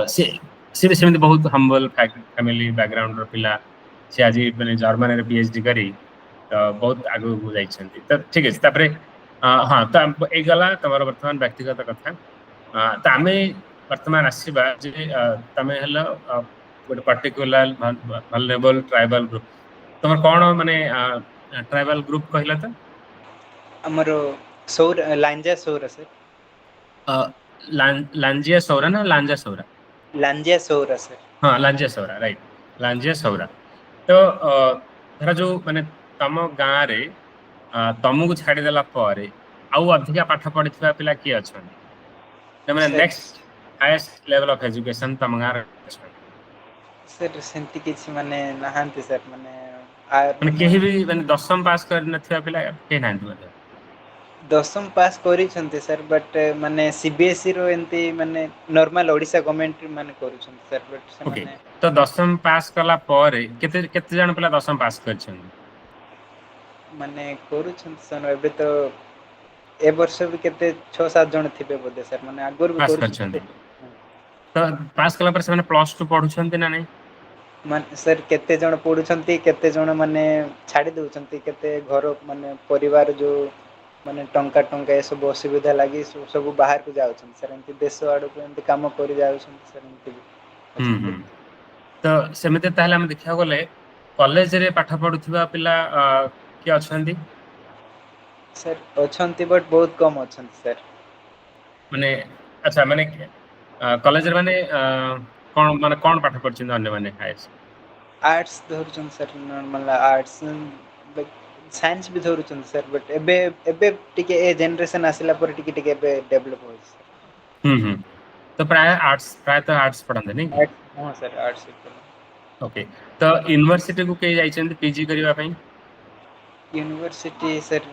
ସିଏ ବି ସେମିତି ବହୁତ ହମ୍ବଲ ଫ୍ୟାମିଲି ବ୍ୟାକଗ୍ରାଉଣ୍ଡର ପିଲା। ସେ ଆଜି ମାନେ ଜର୍ମାନୀରେ ପିଏଚଡି କରି ତ ବହୁତ ଆଗକୁ ଯାଇଛନ୍ତି। ତ ଠିକ ଅଛି, ତାପରେ ହଁ, ତ ଏଇ ଗଲା ତମର ବର୍ତ୍ତମାନ ବ୍ୟକ୍ତିଗତ କଥା। ତ ଆମେ ବର୍ତ୍ତମାନ ଆସିବା ଯେ ତମେ ହେଲ ଗୋଟେ ପର୍ଟିକୁଲାର ଭଲନେବଲ ଟ୍ରାଇବାଲ ଗ୍ରୁପ। ତମର କଣ ମାନେ ଟ୍ରାଇବାଲ ଗ୍ରୁପ କହିଲା ତ? ଆମର ସୌର, ଲାଞ୍ଜା ସୌର ସାର୍। ଲାଞ୍ଜିଆ ସୌରା ନା ଲାଞ୍ଜା ସୌରା? ଲାଞ୍ଜିଆ ସୌରା ସାର୍। ହଁ, ଲାଞ୍ଜିଆ ସୌରା, ରାଇଟ, ଲାଞ୍ଜିଆ ସୌରା। ତ ଧର ଯୋଉ ମାନେ ତମ ଗାଁରେ ତମକୁ ଛାଡିଦେଲା ପରେ ଆଉ ଅଧିକା ପାଠ ପଢିଥିବା ପିଲା କିଏ ଅଛନ୍ତି? ମାନେ sir next highest level of education ତମ ଗାଁରେ ଅଛନ୍ତି? ସାର୍, ସେମିତି କିଛି ମାନେ ନାହାନ୍ତି ସାର୍, ମାନେ ମାନେ କେହି ବି ମାନେ 10ମ ପାସ୍ କରିନଥିବା ପିଲା କେହି ନାହାନ୍ତି ମଧ୍ୟ? ଦଶମ ପାସ୍ କରିଛନ୍ତି ସାର୍ ବଟ୍ ମାନେ ସି ବି ଏସ୍ ସି ର ଏମିତି ମାନେ ନର୍ମାଲ ଓଡ଼ିଶା ଗମେଣ୍ଟ ମାନେ କରୁଛନ୍ତି ସାର୍ ବଟ୍ ଓକେ, ସେମାନେ ତ ଦଶମ ପାସ୍ କଲା ପରେ କେତେ କେତେ ଜଣ ପିଲା ଦଶମ ପାସ୍ କରିଛନ୍ତି? ମାନେ କରୁଛନ୍ତି ସାର୍ ଏବେ ତ ଏ ବର୍ଷ ବି କେତେ ଛଅ ସାତ ଜଣ ଥିବେ ବୋଧେ ସାର୍ ମାନେ ଆଗରୁ ବି ପାସ୍ କରୁଛନ୍ତି କରିଛନ୍ତି ତ ପାସ୍ କଲା ପରେ ସେମାନେ ପ୍ଲସ ଟୁ ପଢୁଛନ୍ତି ନା ନାଇଁ? ମାନେ ସାର୍ କେତେ ଜଣ ପଢ଼ୁଛନ୍ତି କେତେ ଜଣ ମାନେ ଛାଡ଼ି ଦଉଛନ୍ତି କେତେ ଘର ମାନେ ପରିବାର ଯୋଉ ମାନେ ଟଙ୍କା ଟଙ୍କା ଏସବୁ ଅସୁବିଧା ଲାଗି ସବୁ ବାହାରକୁ ଯାଉଛନ୍ତି। ସାର୍ ଏମିତି ଦେଶ ଆଡ଼କୁ ଏମିତି କାମ କରି ଯାଉଛନ୍ତି ସାର୍ ଏମିତି ବି ହୁଁ ହୁଁ ଅଛନ୍ତି। ତ ସେମିତି ତାହେଲେ ଆମେ ଦେଖିବାକୁ ଗଲେ କଲେଜରେ ପାଠ ପଢୁଥିବା ପିଲା ଅ କିଏ ଅଛନ୍ତି? ସାର୍ ଅଛନ୍ତି ବଟ୍ ବହୁତ କମ୍ ଅଛନ୍ତି ସାର୍। ମାନେ ଆଚ୍ଛା ମାନେ କଲେଜରେ ମାନେ କଣ ମାନେ କଣ ପାଠ ପଢିଛନ୍ତି ଅନ୍ୟମାନେ ହାଏଷ୍ଟ? ଆର୍ଟସ୍ ଧରୁଛନ୍ତି ସାର୍ ନର୍ମାଲ ଆର୍ଟସ୍ ସାଇନ୍ସ ବି ଧରୁଛନ୍ତି ସାର୍ ବଟ୍ ଏବେ ଏବେ ଟିକେ ଏ ଜେନେରେସନ୍ ଆସିଲା ପରେ ଟିକେ ଟିକେ ଏବେ ଡେଭଲପ୍ ହେଉଛି ସାର୍। ହୁଁ ହୁଁ ତ ପ୍ରାୟ ଆର୍ଟସ ପ୍ରାୟତଃ ଆର୍ଟସ ପଢ଼ନ୍ତି ନାଇଁ କି? ଆର୍ଟସ ହଁ ସାର୍ ଆର୍ଟସ୍ ଓକେ, ତ ୟୁନିଭର୍ସିଟି କୁ କେହି ଯାଇଛନ୍ତି ପିଜି କରିବା ପାଇଁ? ୟୁନିଭର୍ସିଟି ସାର୍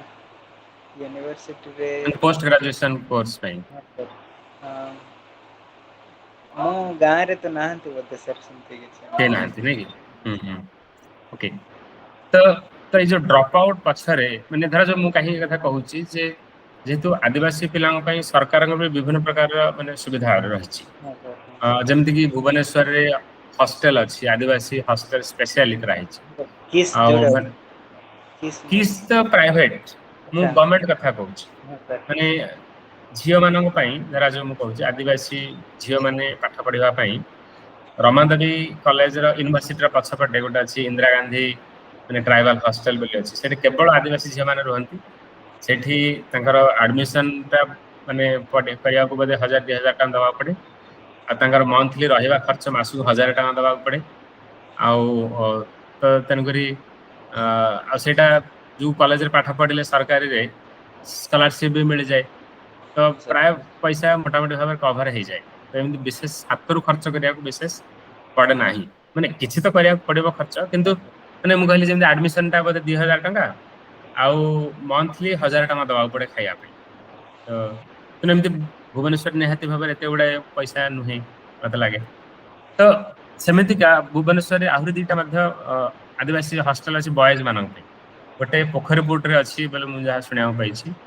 ୟୁନିଭର୍ସିଟିରେ ମାନେ ପୋଷ୍ଟ ଗ୍ରାଜୁଏସନ କୋର୍ସ ପାଇଁ ହଁ ସାର୍ ହଁ। ମୁଁ ଗାଁ ରେ ତ ନାହାନ୍ତି ବୋଧେ ସାର୍ ସେମିତି କିଛି। କେହି ନାହାନ୍ତି ନାଇଁ କି? ହୁଁ ହୁଁ ଓକେ। ତ ତ ଏଇ ଯୋଉ ଡ୍ରପ୍ ଆଉଟ୍ ପଛରେ ମାନେ ଧରା ଯାଉ ମୁଁ କାହିଁକି ଏ କଥା କହୁଛି ଯେ ଯେହେତୁ ଆଦିବାସୀ ପିଲାଙ୍କ ପାଇଁ ସରକାରଙ୍କ ବି ବିଭିନ୍ନ ପ୍ରକାରର ମାନେ ସୁବିଧା ରହିଛି। ହଁ ସାର୍ ହଁ ଅ ଯେମିତି କିି ଭୁବନେଶ୍ୱରରେ ହଷ୍ଟେଲ ଅଛି ଆଦିବାସୀ ହଷ୍ଟେଲ ସ୍ପେଶିଆଲି କରାହେଇଛି। କିସ୍ ଆଉ ଯୋଉଟା ମାନେ କିସ୍ ତ ପ୍ରାଇଭେଟ ମୁଁ ଆଚ୍ଛା ଗଭର୍ଣମେଣ୍ଟ କଥା କହୁଛି ହଁ ସାର୍ ମାନେ ଝିଅ ମାନଙ୍କ ପାଇଁ ଧରା ଯାଉ ମୁଁ କହୁଛି ଆଦିବାସୀ ଝିଅ ମାନେ ପାଠ ପଢିବା ପାଇଁ ରମାଦେବୀ କଲେଜର ୟୁନିଭର୍ସିଟିର ପଛପଟେ ଗୋଟେ ଅଛି ଇନ୍ଦିରା ଗାନ୍ଧୀ ମାନେ ଟ୍ରାଇବାଲ ହଷ୍ଟେଲ ବୋଲି ଅଛି ସେଠି କେବଳ ଆଦିବାସୀ ଝିଅ ମାନେ ରୁହନ୍ତି। ସେଠି ତାଙ୍କର ଆଡମିସନ ଟା ମାନେ ପଡେ କରିବାକୁ ବୋଧେ ହଜାର 2 ହଜାର ଟଙ୍କା ଦବାକୁ ପଡେ। ଆଉ ତାଙ୍କର ମନ୍ଥଲି ରହିବା ଖର୍ଚ୍ଚ ମାସକୁ 1000 ଟଙ୍କା ଦବାକୁ ପଡେ। ଆଉ ତ ତେଣୁକରି ଅ ଆଉ ସେଇଟା ଯୋଉ କଲେଜରେ ପାଠ ପଢିଲେ ସରକାରୀରେ ସ୍କଲାରସିପ ବି ମିଳିଯାଏ। ତ ହଁ ସାର୍ ପ୍ରାୟ ପଇସା ମୋଟାମୋଟି ଭାବରେ କଭର ହେଇଯାଏ। ତ ଏମିତି ବିଶେଷ ହାତରୁ ଖର୍ଚ୍ଚ କରିବାକୁ ବିଶେଷ ପଡେ ନାହିଁ। ମାନେ କିଛି ତ କରିବାକୁ ପଡିବ ଖର୍ଚ୍ଚ କିନ୍ତୁ ହଁ ସାର୍ ମାନେ ମୁଁ କହିଲି ଯେମିତି ଆଡମିସନ ଟା ବୋଧେ 2 ହଜାର ଟଙ୍କା ଆଉ ମନ୍ଥଲି 1000 ଟଙ୍କା ଦବାକୁ ପଡେ ଖାଇବା ପାଇଁ। ତ ତେଣୁ ଏମିତି ଭୁବନେଶ୍ୱର ନିହାତି ଭାବରେ ଏତେ ଗୁଡାଏ ପଇସା ନୁହେଁ ମତେ ଲାଗେ। ତ ସେମିତିକା ଭୁବନେଶ୍ୱରରେ ଆହୁରି ଦିଟା ମଧ୍ୟ ଆଦିବାସୀ ହଷ୍ଟେଲ ଅଛି ବଏଜ ମାନଙ୍କ ପାଇଁ। ଗୋଟେ ପୋଖରୀପୁଟରେ ଅଛି ବୋଲି ମୁଁ ଯାହା ଶୁଣିବାକୁ ପାଇଛି।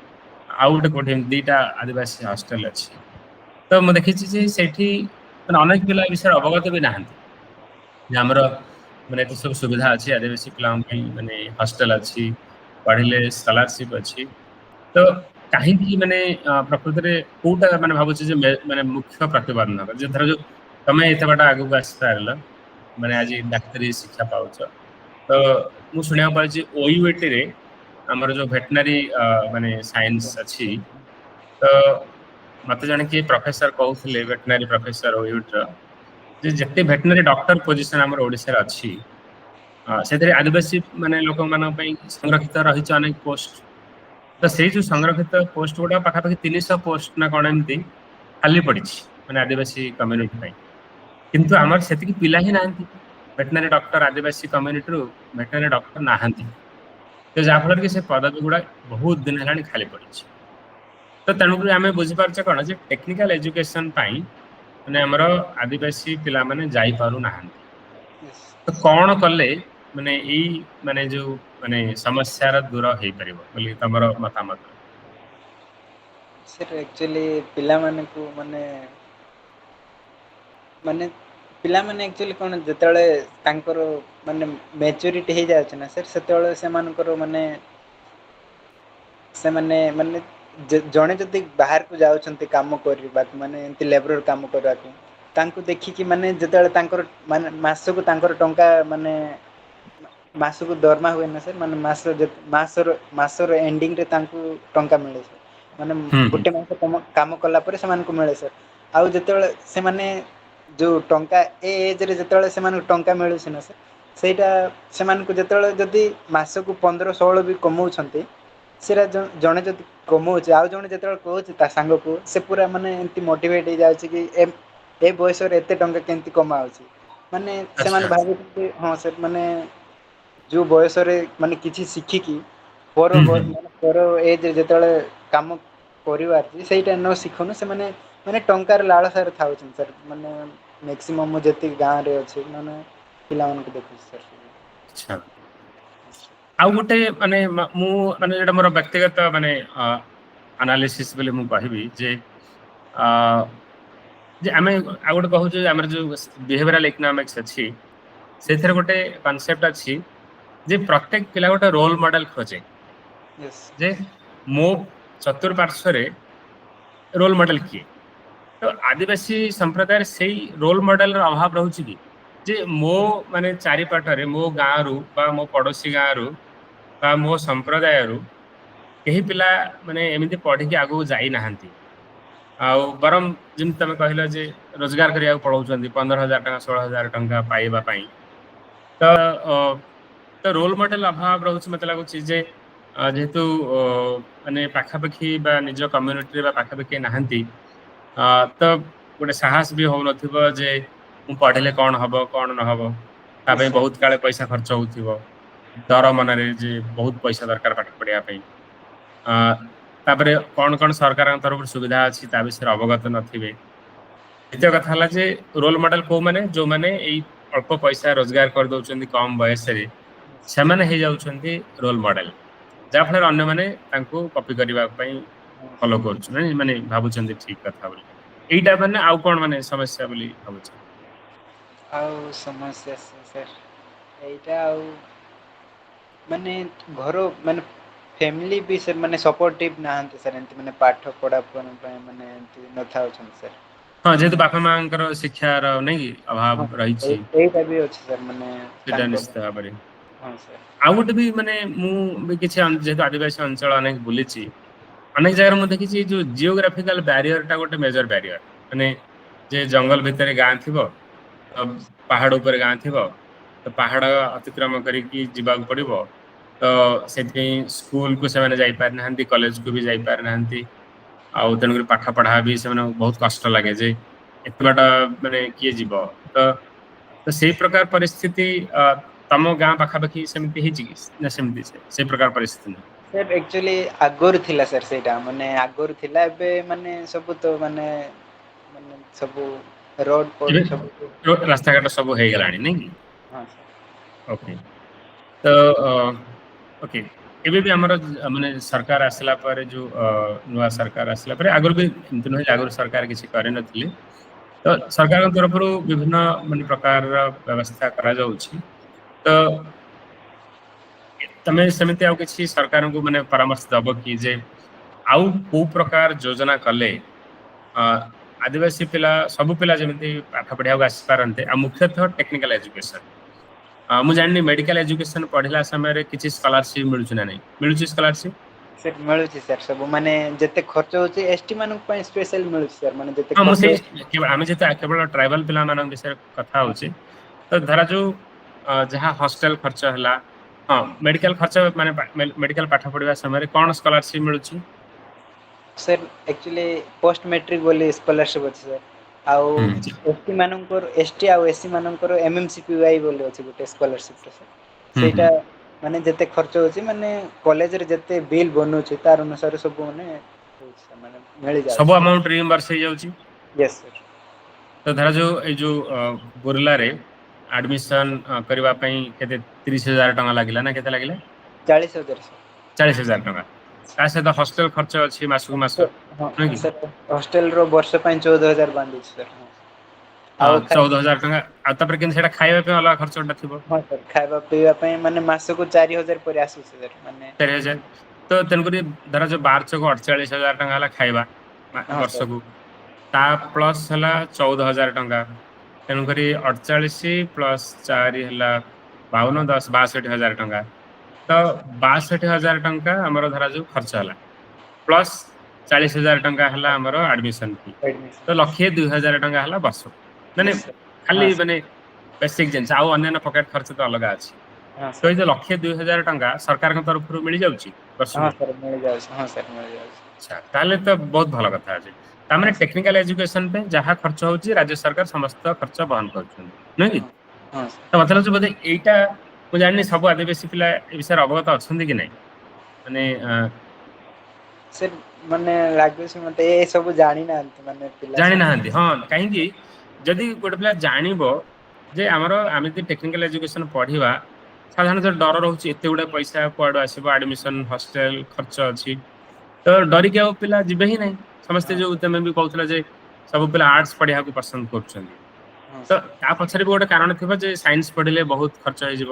ଆଉ ଗୋଟେ କୋଉଠି ଏମିତି ଦିଟା ଆଦିବାସୀ ହଷ୍ଟେଲ ଅଛି। ତ ମୁଁ ଦେଖିଛି ଯେ ସେଇଠି ମାନେ ଅନେକ ପିଲା ଏ ବିଷୟରେ ଅବଗତ ବି ନାହାନ୍ତି। ଯେ ଆମର ମାନେ ଏତେ ସବୁ ସୁବିଧା ଅଛି ଆଦିବାସୀ ପିଲାଙ୍କ ପାଇଁ ମାନେ ହଷ୍ଟେଲ ଅଛି ପଢିଲେ ସ୍କଲାରସିପ ଅଛି। ତ କାହିଁକି ମାନେ ପ୍ରକୃତରେ କୋଉଟା ମାନେ ଭାବୁଛି ଯେ ମାନେ ମୁଖ୍ୟ ପ୍ରତିବନ୍ଧକ ଯେ ଧର ଯୋଉ ତମେ ଏତେ ବାଟ ଆଗକୁ ଆସିପାରିଲ ମାନେ ଆଜି ଡାକ୍ତରୀ ଶିକ୍ଷା ପାଉଛ ତ ମୁଁ ଶୁଣିବାକୁ ପାଉଛି ଓୟୁଏଟି ରେ ଆମର ଯୋଉ ଭେଟନାରୀ ମାନେ ସାଇନ୍ସ ଅଛି ତ ମତେ ଜଣେ କିଏ ପ୍ରଫେସର କହୁଥିଲେ ଭେଟନାରୀ ପ୍ରଫେସର ଓୟୁଏଟି ର ଯେ ଯେତେ ଭେଟନାରୀ ଡକ୍ଟର ପୋଜିସନ ଆମର ଓଡିଶାରେ ଅଛି ସେଥିରେ ଆଦିବାସୀ ମାନେ ଲୋକମାନଙ୍କ ପାଇଁ ସଂରକ୍ଷିତ ରହିଛି ଅନେକ ପୋଷ୍ଟ। ତ ହଁ ସେଇ ସାର୍ ଯୋଉ ସଂରକ୍ଷିତ ପୋଷ୍ଟ ଗୁଡା ପାଖାପାଖି 300 ପୋଷ୍ଟ ନା କଣ ଏମିତି ଖାଲି ପଡିଛି ମାନେ ଆଦିବାସୀ କମ୍ୟୁନିଟି ପାଇଁ। କିନ୍ତୁ ଆମର ସେତିକି ପିଲା ହିଁ ନାହାନ୍ତି। ଭେଟନାରୀ ଡକ୍ଟର ଆଦିବାସୀ କମ୍ୟୁନିଟିରୁ ଭେଟନାରୀ ଡକ୍ଟର ନାହାନ୍ତି। ତ ଯାହାଫଳରେ କି ସେ ପଦବୀ ଗୁଡା ବହୁତ ଦିନ ହେଲାଣି ଖାଲି ପଡିଛି। ତ ତେଣୁକରି ଆମେ ବୁଝିପାରୁଛେ କଣ ଯେ ଟେକ୍ନିକାଲ ଏଜୁକେସନ ପାଇଁ ମାନେ ଆମର ଆଦିବାସୀ ପିଲାମାନେ ଯାଇପାରୁନାହାନ୍ତି। ୟେସ୍। ତ କଣ କଲେ ମାନେ ଏଇ ମାନେ ଯୋଉ ମାନେ ସମସ୍ୟାର ଦୂର ହେଇପାରିବ ବୋଲି ତମର ମତାମତ? ସାର୍ ଆକ୍ଚୁଆଲି ପିଲାମାନଙ୍କୁ ମାନେ ମାନେ ପିଲାମାନେ ଆକ୍ଚୁଆଲି କଣ ଯେତେବେଳେ ତାଙ୍କର ମାନେ ମେଚୁରିଟି ହେଇଯାଉଛି ନା ସାର୍ ସେତେବେଳେ ସେମାନଙ୍କର ମାନେ ସେମାନେ ମାନେ ଜଣେ ଯଦି ବାହାରକୁ ଯାଉଛନ୍ତି କାମ କରିବାକୁ ମାନେ ଏମତି ଲେବର କାମ କରିବାକୁ ତାଙ୍କୁ ଦେଖିକି ମାନେ ଯେତେବେଳେ ତାଙ୍କର ମାନେ ମାସକୁ ତାଙ୍କର ଟଙ୍କା ମାନେ ମାସକୁ ଦରମା ହୁଏ ନା ସାର୍ ମାନେ ମାସ ମାସର ମାସର ଏଣ୍ଡିଙ୍ଗରେ ତାଙ୍କୁ ଟଙ୍କା ମିଳେ ମାନେ ହୁଁ ହୁଁ ଗୋଟେ ମାସ ତମ କାମ କଲା ପରେ ସେମାନଙ୍କୁ ମିଳେ ସାର୍ ଆଉ ଯେତେବେଳେ ସେମାନେ ଯୋଉ ଟଙ୍କା ଏ ଏଜରେ ଯେତେବେଳେ ସେମାନଙ୍କୁ ଟଙ୍କା ମିଳୁଛି ନା ସାର୍ ସେଇଟା ସେମାନଙ୍କୁ ଯେତେବେଳେ ଯଦି ମାସକୁ 15, 16 ବି କମଉଛନ୍ତି ସେଇଟା ଜଣେ ଯଦି କମଉଛି ଆଉ ଜଣେ ଯେତେବେଳେ କହୁଛି ତା ସାଙ୍ଗକୁ ସେ ପୁରା ମାନେ ଏମିତି ମୋଟିଭେଟ ହେଇଯାଉଛି କି ଏ ଏ ବୟସରେ ଏତେ ଟଙ୍କା କେମିତି କମାଉଛି ମାନେ ଆଚ୍ଛା ସେମାନେ ଭାବୁଛନ୍ତି ହଁ ସେ ମାନେ ଯୋଉ ବୟସରେ ମାନେ କିଛି ଶିଖିକି ପର ହୁଁ ମାନେ ହୁଁ ପର ଏଜରେ ଯେତେବେଳେ କାମ କରିବାର ସେଇଟା ନ ଶିଖୁନୁ ସେମାନେ ମାନେ ଟଙ୍କାର ଲାଳସାରେ ଥାଉଛନ୍ତି ସାର୍ ମାନେ ମକ୍ସିମମ୍ ମୁଁ ଯେତିକି ଗାଁ ରେ ଅଛି ମାନେ ପିଲାମାନଙ୍କୁ ଦେଖୁଛି ସାର୍। ଆଚ୍ଛା। ଆଉ ଗୋଟେ ମାନେ ମୁଁ ମାନେ ଯୋଉଟା ମୋର ବ୍ୟକ୍ତିଗତ ମାନେ ଆନାଲିସିସ୍ ବୋଲି ମୁଁ କହିବି ଯେ ଅ ଯେ ଆମେ ଆଉ ଗୋଟେ କହୁଛୁ ଆମର ଯୋଉ ବିହେଭିୟରାଲ ଇକୋନୋମିକ୍ସ ଅଛି, ସେଥିରେ ଗୋଟେ କନସେପ୍ଟ ଅଛି ଯେ ପ୍ରତ୍ୟେକ ପିଲା ଗୋଟେ ରୋଲ ମଡେଲ ଖୋଜେ ଯେ ମୋ ଚତୁଃପାର୍ଶ୍ୱରେ ରୋଲ ମଡେଲ କିଏ। ତ ଆଦିବାସୀ ସମ୍ପ୍ରଦାୟରେ ସେଇ ରୋଲ ମଡେଲର ଅଭାବ ରହୁଛି କି, ଯେ ମୋ ମାନେ ଚାରିପାଟରେ ମୋ ଗାଁରୁ ବା ମୋ ପଡୋଶୀ ଗାଁରୁ ବା ମୋ ସମ୍ପ୍ରଦାୟରୁ କେହି ପିଲା ମାନେ ଏମିତି ପଢିକି ଆଗକୁ ଯାଇନାହାନ୍ତି, ଆଉ ବରଂ ଯେମିତି ତମେ କହିଲ ଯେ ରୋଜଗାର କରିବାକୁ ପଳଉଛନ୍ତି 15,000 ଟଙ୍କା, 16,000 ଟଙ୍କା ପାଇବା ପାଇଁ। ତ ରୋଲ ମଡେଲ ଅଭାବ ରହୁଛି ମତେ ଲାଗୁଛି ଯେ ଯେହେତୁ ମାନେ ପାଖାପାଖି ବା ନିଜ କମ୍ୟୁନିଟିରେ ବା ପାଖାପାଖି ନାହାନ୍ତି, ତ ଗୋଟେ ସାହସ ବି ହଉନଥିବ ଯେ ମୁଁ ପଢିଲେ କଣ ହବ, କଣ ନହବ। ତା ପାଇଁ ବହୁତ କାଳେ ପଇସା ଖର୍ଚ୍ଚ ହଉଥିବ, ଡର ମନରେ ଯେ ବହୁତ ପଇସା ଦରକାର ପାଠ ପଢିବା ପାଇଁ। ତାପରେ କଣ କଣ ସରକାରଙ୍କ ତରଫରୁ ସୁବିଧା ଅଛି, ତା ବିଷୟରେ ଅବଗତ ନଥିବେ। ଦ୍ୱିତୀୟ କଥା ହେଲା ଯେ ରୋଲ ମଡେଲ କୋଉମାନେ, ଯୋଉମାନେ ଏଇ ଅଳ୍ପ ପଇସା ରୋଜଗାର କରିଦଉଛନ୍ତି କମ ବୟସରେ, ସେମାନେ ହେଇଯାଉଛନ୍ତି ରୋଲ ମଡେଲ, ଯାହାଫଳରେ ଅନ୍ୟମାନେ ତାଙ୍କୁ କପି କରିବା ପାଇଁ ଫଲୋ କରୁଛନ୍ତି, ମାନେ ଭାବୁଛନ୍ତି ଠିକ କଥା ବୋଲି। ଏଇଟା ମାନେ ଆଉ କଣ ମାନେ ସମସ୍ୟା ବୋଲି ଭାବୁଛ? ଆଉ ସମସ୍ୟା ସାର୍ ଏଇଟା ଆଉ ମାନେ ଘର ମାନେ ଫ୍ୟାମିଲି ବି ସାର୍ ମାନେ ସପୋର୍ଟିଭ ନାହାନ୍ତି ସାର୍ ଏମତି ମାନେ ପାଠ ପଢା ପାଇଁ ମାନେ ଏମତି ନଥାଉଛନ୍ତି ସାର୍। ହଁ, ଯେହେତୁ ବାପା ମାଙ୍କର ଶିକ୍ଷାର ନାଇଁ କି ହଁ ଅଭାବ ରହିଛି। ଏଇଟା ବି ଅଛି ସାର୍ ମାନେ ସେଇଟା ତାଙ୍କର ନିଶ୍ଚିତ ଭାବରେ। ହଁ ସାର୍। ଆଉ ଗୋଟେ ବି ମାନେ ମୁଁ ବି କିଛି ଯେହେତୁ ଆଦିବାସୀ ଅଞ୍ଚଳ ଅନେକ ବୁଲିଛି, ଅନେକ ଜାଗାରେ ମୁଁ ଦେଖିଛି ଯୋଉ ଜିଓଗ୍ରାଫିକାଲ ବ୍ୟାରିୟର ଟା ଗୋଟେ ମେଜର ବ୍ୟାରିୟର। ମାନେ ଯେ ଜଙ୍ଗଲ ଭିତରେ ଗାଁ ଥିବ, ତ ପାହାଡ ଉପରେ ଗାଁ ଥିବ, ତ ପାହାଡ ଅତିକ୍ରମ କରିକି ଯିବାକୁ ପଡିବ। ତ ସେଥିପାଇଁ ସ୍କୁଲକୁ ସେମାନେ ଯାଇପାରିନାହାନ୍ତି, କଲେଜକୁ ବି ଯାଇପାରିନାହାନ୍ତି। ଆଉ ତେଣୁକରି ପାଠ ପଢା ବି ସେମାନଙ୍କୁ ବହୁତ କଷ୍ଟ ଲାଗେ ଯେ ଏତେ ବାଟ ମାନେ କିଏ ଯିବ। ତ ସେଇ ପ୍ରକାର ପରିସ୍ଥିତି ତମ ଗାଁ ପାଖାପାଖି ସେମିତି ହେଇଛି କି ନା ସେମିତି ସେଇ ପ୍ରକାର ପରିସ୍ଥିତି ନାହିଁ? ସାର୍ ଆକ୍ଚୁଆଲି ଆଗରୁ ଥିଲା ସାର୍, ସେଇଟା ମାନେ ଆଗରୁ ଥିଲା, ଏବେ ମାନେ ସବୁ ତ ମାନେ ମାନେ ସବୁ ରୋଡ ଫୋଡ ଏବେ ସବୁ ରାସ୍ତାଘାଟ ସବୁ ହେଇଗଲାଣି ନାଇଁ କି? ହଁ ସାର୍। ଓକେ, ତ ଓକେ, ଏବେ ବି ଆମର ମାନେ ସରକାର ଆସିଲା ପରେ, ଯୋଉ ନୂଆ ସରକାର ଆସିଲା ପରେ, ଆଗରୁ ବି ଏମିତି ନୁହେଁ ଯେ ଆଗରୁ ସରକାର କିଛି କରିନଥିଲେ। ତ ସରକାରଙ୍କ ତରଫରୁ ବିଭିନ୍ନ ମାନେ ପ୍ରକାରର ବ୍ୟବସ୍ଥା କରାଯାଉଛି। ତ ତମେ ସେମିତି ଆଉ କିଛି ସରକାରଙ୍କୁ ମାନେ ପରାମର୍ଶ ଦବ କି ଯେ ଆଉ କୋଉ ପ୍ରକାର ଯୋଜନା କଲେ ଆଦିବାସୀ ପିଲା, ସବୁ ପିଲା ଯେମିତି ପାଠ ପଢିବାକୁ ଆସିପାରନ୍ତେ, ଆଉ ମୁଖ୍ୟତଃ ଟେକ୍ନିକାଲ ଏଜୁକେସନ? ମୁଁ ଜାଣିନି ମେଡିକାଲ ଏଜୁକେସନ ପଢିଲା ସମୟରେ କିଛି ସ୍କଲାରସିପ ମିଳୁଛି ନା ନାହିଁ। ମିଳୁଛି ସ୍କଲାରସିପ? ସାର୍, ମିଳୁଛି ସାର୍। ସବୁ ମାନେ ଯେତେ ଖର୍ଚ୍ଚ ହଉଛି ଏସ୍ ଟି ମାନଙ୍କ ପାଇଁ ସ୍ପେଶାଲ ମିଳୁଛି ସାର୍, ମାନେ ଯେତେ ହଁ, ମୁଁ ଖର୍ଚ୍ଚ ସେଇ ଆମେ ଯେହେତୁ କେବଳ ଟ୍ରାଇବାଲ ପିଲାମାନଙ୍କ ବିଷୟରେ କଥା ହଉଛି, ତ ଧରା ଯୋଉ ଯାହା ହଷ୍ଟେଲ ଖର୍ଚ୍ଚ ହେଲା, ହଁ, ମେଡିକାଲ ଖର୍ଚ୍ଚ, ମାନେ ମେଡିକାଲ ପାଠ ପଢିବା ସମୟରେ କଣ ସ୍କଲାରସିପ ମିଳୁଛି? ସାର୍, ଆକ୍ଚୁଆଲି ପୋଷ୍ଟ ମେଟ୍ରିକ ବୋଲି ସ୍କଲାରସିପ୍ ଅଛି ସାର୍। ଆଉ ଏସ୍ ଟି ମାନଙ୍କର, ଏସ୍ ଟି ଆଉ ଏସ୍ ସି ମାନଙ୍କର M M C P Y ବୋଲି ଅଛି ଗୋଟେ ସ୍କଲାରସିପ୍ ଟେ ସାର୍। ହୁଁ ହୁଁ ସେଇଟା ମାନେ ଯେତେ ଖର୍ଚ୍ଚ ହଉଛି, ମାନେ କଲେଜରେ ଯେତେ ବିଲ୍ ବନଉଛି ତାର ଅନୁସାରେ ସବୁ ମାନେ ମାନେ ମିଳିଯାଉଛି ସବୁ ସାର୍। ଆମାଉଣ୍ଟ ରିଇମ୍ବର୍ସ ହେଇଯାଉଛି? Yes sir. ତ ଧରା ଯୋଉ ଏଇ ଯୋଉ ବୁର୍ଲାରେ ଆଡମିସନ କରିବା ପାଇଁ କେତେ, 30,000 ଟଙ୍କା ଲାଗିଲା ନା କେତେ ଲାଗିଲା? 40,000 ସାର୍। 40,000 ଟଙ୍କା। ତା ସହିତ ହଷ୍ଟେଲ ଖର୍ଚ୍ଚ ଅଛି ମାସକୁ ମାସ, ହଁ ନୁହେଁ କି? ସାର୍, ହଷ୍ଟେଲ ର ବର୍ଷ ପାଇଁ 14,000 ବାନ୍ଧୁଛି ସାର୍। ଆଉ ଖାଇ 14,000 ଟଙ୍କା। ଆଉ ତାପରେ କିନ୍ତୁ ସେଇଟା ଖାଇବା ପାଇଁ ଅଲଗା ଖର୍ଚ୍ଚଟା ଥିବ। ହଁ ସାର୍, ଖାଇବା ପିଇବା ପାଇଁ ମାନେ ମାସକୁ 4,000 ପରେ ଆସୁଛି ସାର୍ ମାନେ 4,000। ତ ତେଣୁକରି ଧର ଯୋଉ ବାର ଚଉକ 48,000 ଟଙ୍କା ହେଲା ଖାଇବା ହଁ ସାର୍। ବର୍ଷକୁ, ତା ପ୍ଲସ୍ ହେଲା 14,000 ଟଙ୍କା। ତେଣୁକରି 48 ପ୍ଲସ୍ ଚାରି ହେଲା 52, 10, 62,000 ଟଙ୍କା। ତ 62,000 ଟଙ୍କା ଆମର ଧରାଯାଉ ଖର୍ଚ୍ଚ ହେଲା, ପ୍ଲସ୍ 40,000 ଟଙ୍କା ହେଲା ଆମର ଆଡମିସନ ଫି। ଆଡମିସନ। ତ 1,02,000 ଟଙ୍କା ହେଲା ବର୍ଷକୁ, ମାନେ ୟେସ୍ ସାର୍। ଖାଲି ହଁ ସାର୍। ମାନେ ବେସିକ ଜିନିଷ। ଆଉ ଅନ୍ୟାନ୍ୟ ପକେଟ ଖର୍ଚ୍ଚ ତ ଅଲଗା ଅଛି। ହଁ ତ ସାର୍। ଏଇ ଯୋଉ 1,02,000 ଟଙ୍କା ସରକାରଙ୍କ ତରଫରୁ ମିଳିଯାଉଛି ହଁ ବର୍ଷକୁ? ସାର୍, ମିଳିଯାଉଛି। ହଁ ସାର୍, ମିଳିଯାଉଛି। ଆଚ୍ଛା, ତାହେଲେ ତ ବହୁତ ଭଲ କଥା ଅଛି। ତାମାନେ ହଁ ସାର୍। ଟେକ୍ନିକାଲ ଏଜୁକେସନ ପାଇଁ ଯାହା ଖର୍ଚ୍ଚ ହଉଛି, ରାଜ୍ୟ ସରକାର ସମସ୍ତ ଖର୍ଚ୍ଚ ବହନ କରୁଛନ୍ତି, ନୁହେଁ କି? ହଁ ହଁ ସାର୍। ତ ମତେ ଲାଗୁଛି ବୋଧେ ଏଇଟା, ମୁଁ ଜାଣିନି ସବୁ ଆଦିବାସୀ ପିଲା ଏ ବିଷୟରେ ଅବଗତ ଅଛନ୍ତି କି ନାଇଁ, ମାନେ ସାର୍, ମାନେ ଲାଗୁଛି ମତେ ଏ ସବୁ ଜାଣିନାହାନ୍ତି ମାନେ ପିଲା ସବୁ। ଜାଣିନାହାନ୍ତି, ହଁ। କାହିଁକି ଯଦି ଗୋଟେ ପିଲା ଜାଣିବ ଯେ ଆମର ଆମେ ଯଦି ଟେକ୍ନିକାଲ ଏଜୁକେସନ ପଢିବା, ସାଧାରଣତଃ ଡର ରହୁଛି ଏତେ ଗୁଡା ପଇସା କୁଆଡୁ ଆସିବ, ଆଡମିସନ, ହଷ୍ଟେଲ ଖର୍ଚ୍ଚ ଅଛି, ତ ଡରିକି ଆଉ ପିଲା ଯିବେ ହିଁ ନାହିଁ। ସମସ୍ତେ ହଁ ଯୋଉ ସାର୍ ତମେ ବି କହୁଥିଲ ଯେ ସବୁ ପିଲା ଆର୍ଟସ ପଢିବାକୁ ପସନ୍ଦ କରୁଛନ୍ତି, ହଁ ତ ସାର୍ ତା ପଛରେ ବି ଗୋଟେ କାରଣ ଥିବ ଯେ ସାଇନ୍ସ ପଢିଲେ ବହୁତ ଖର୍ଚ୍ଚ ହେଇଯିବ,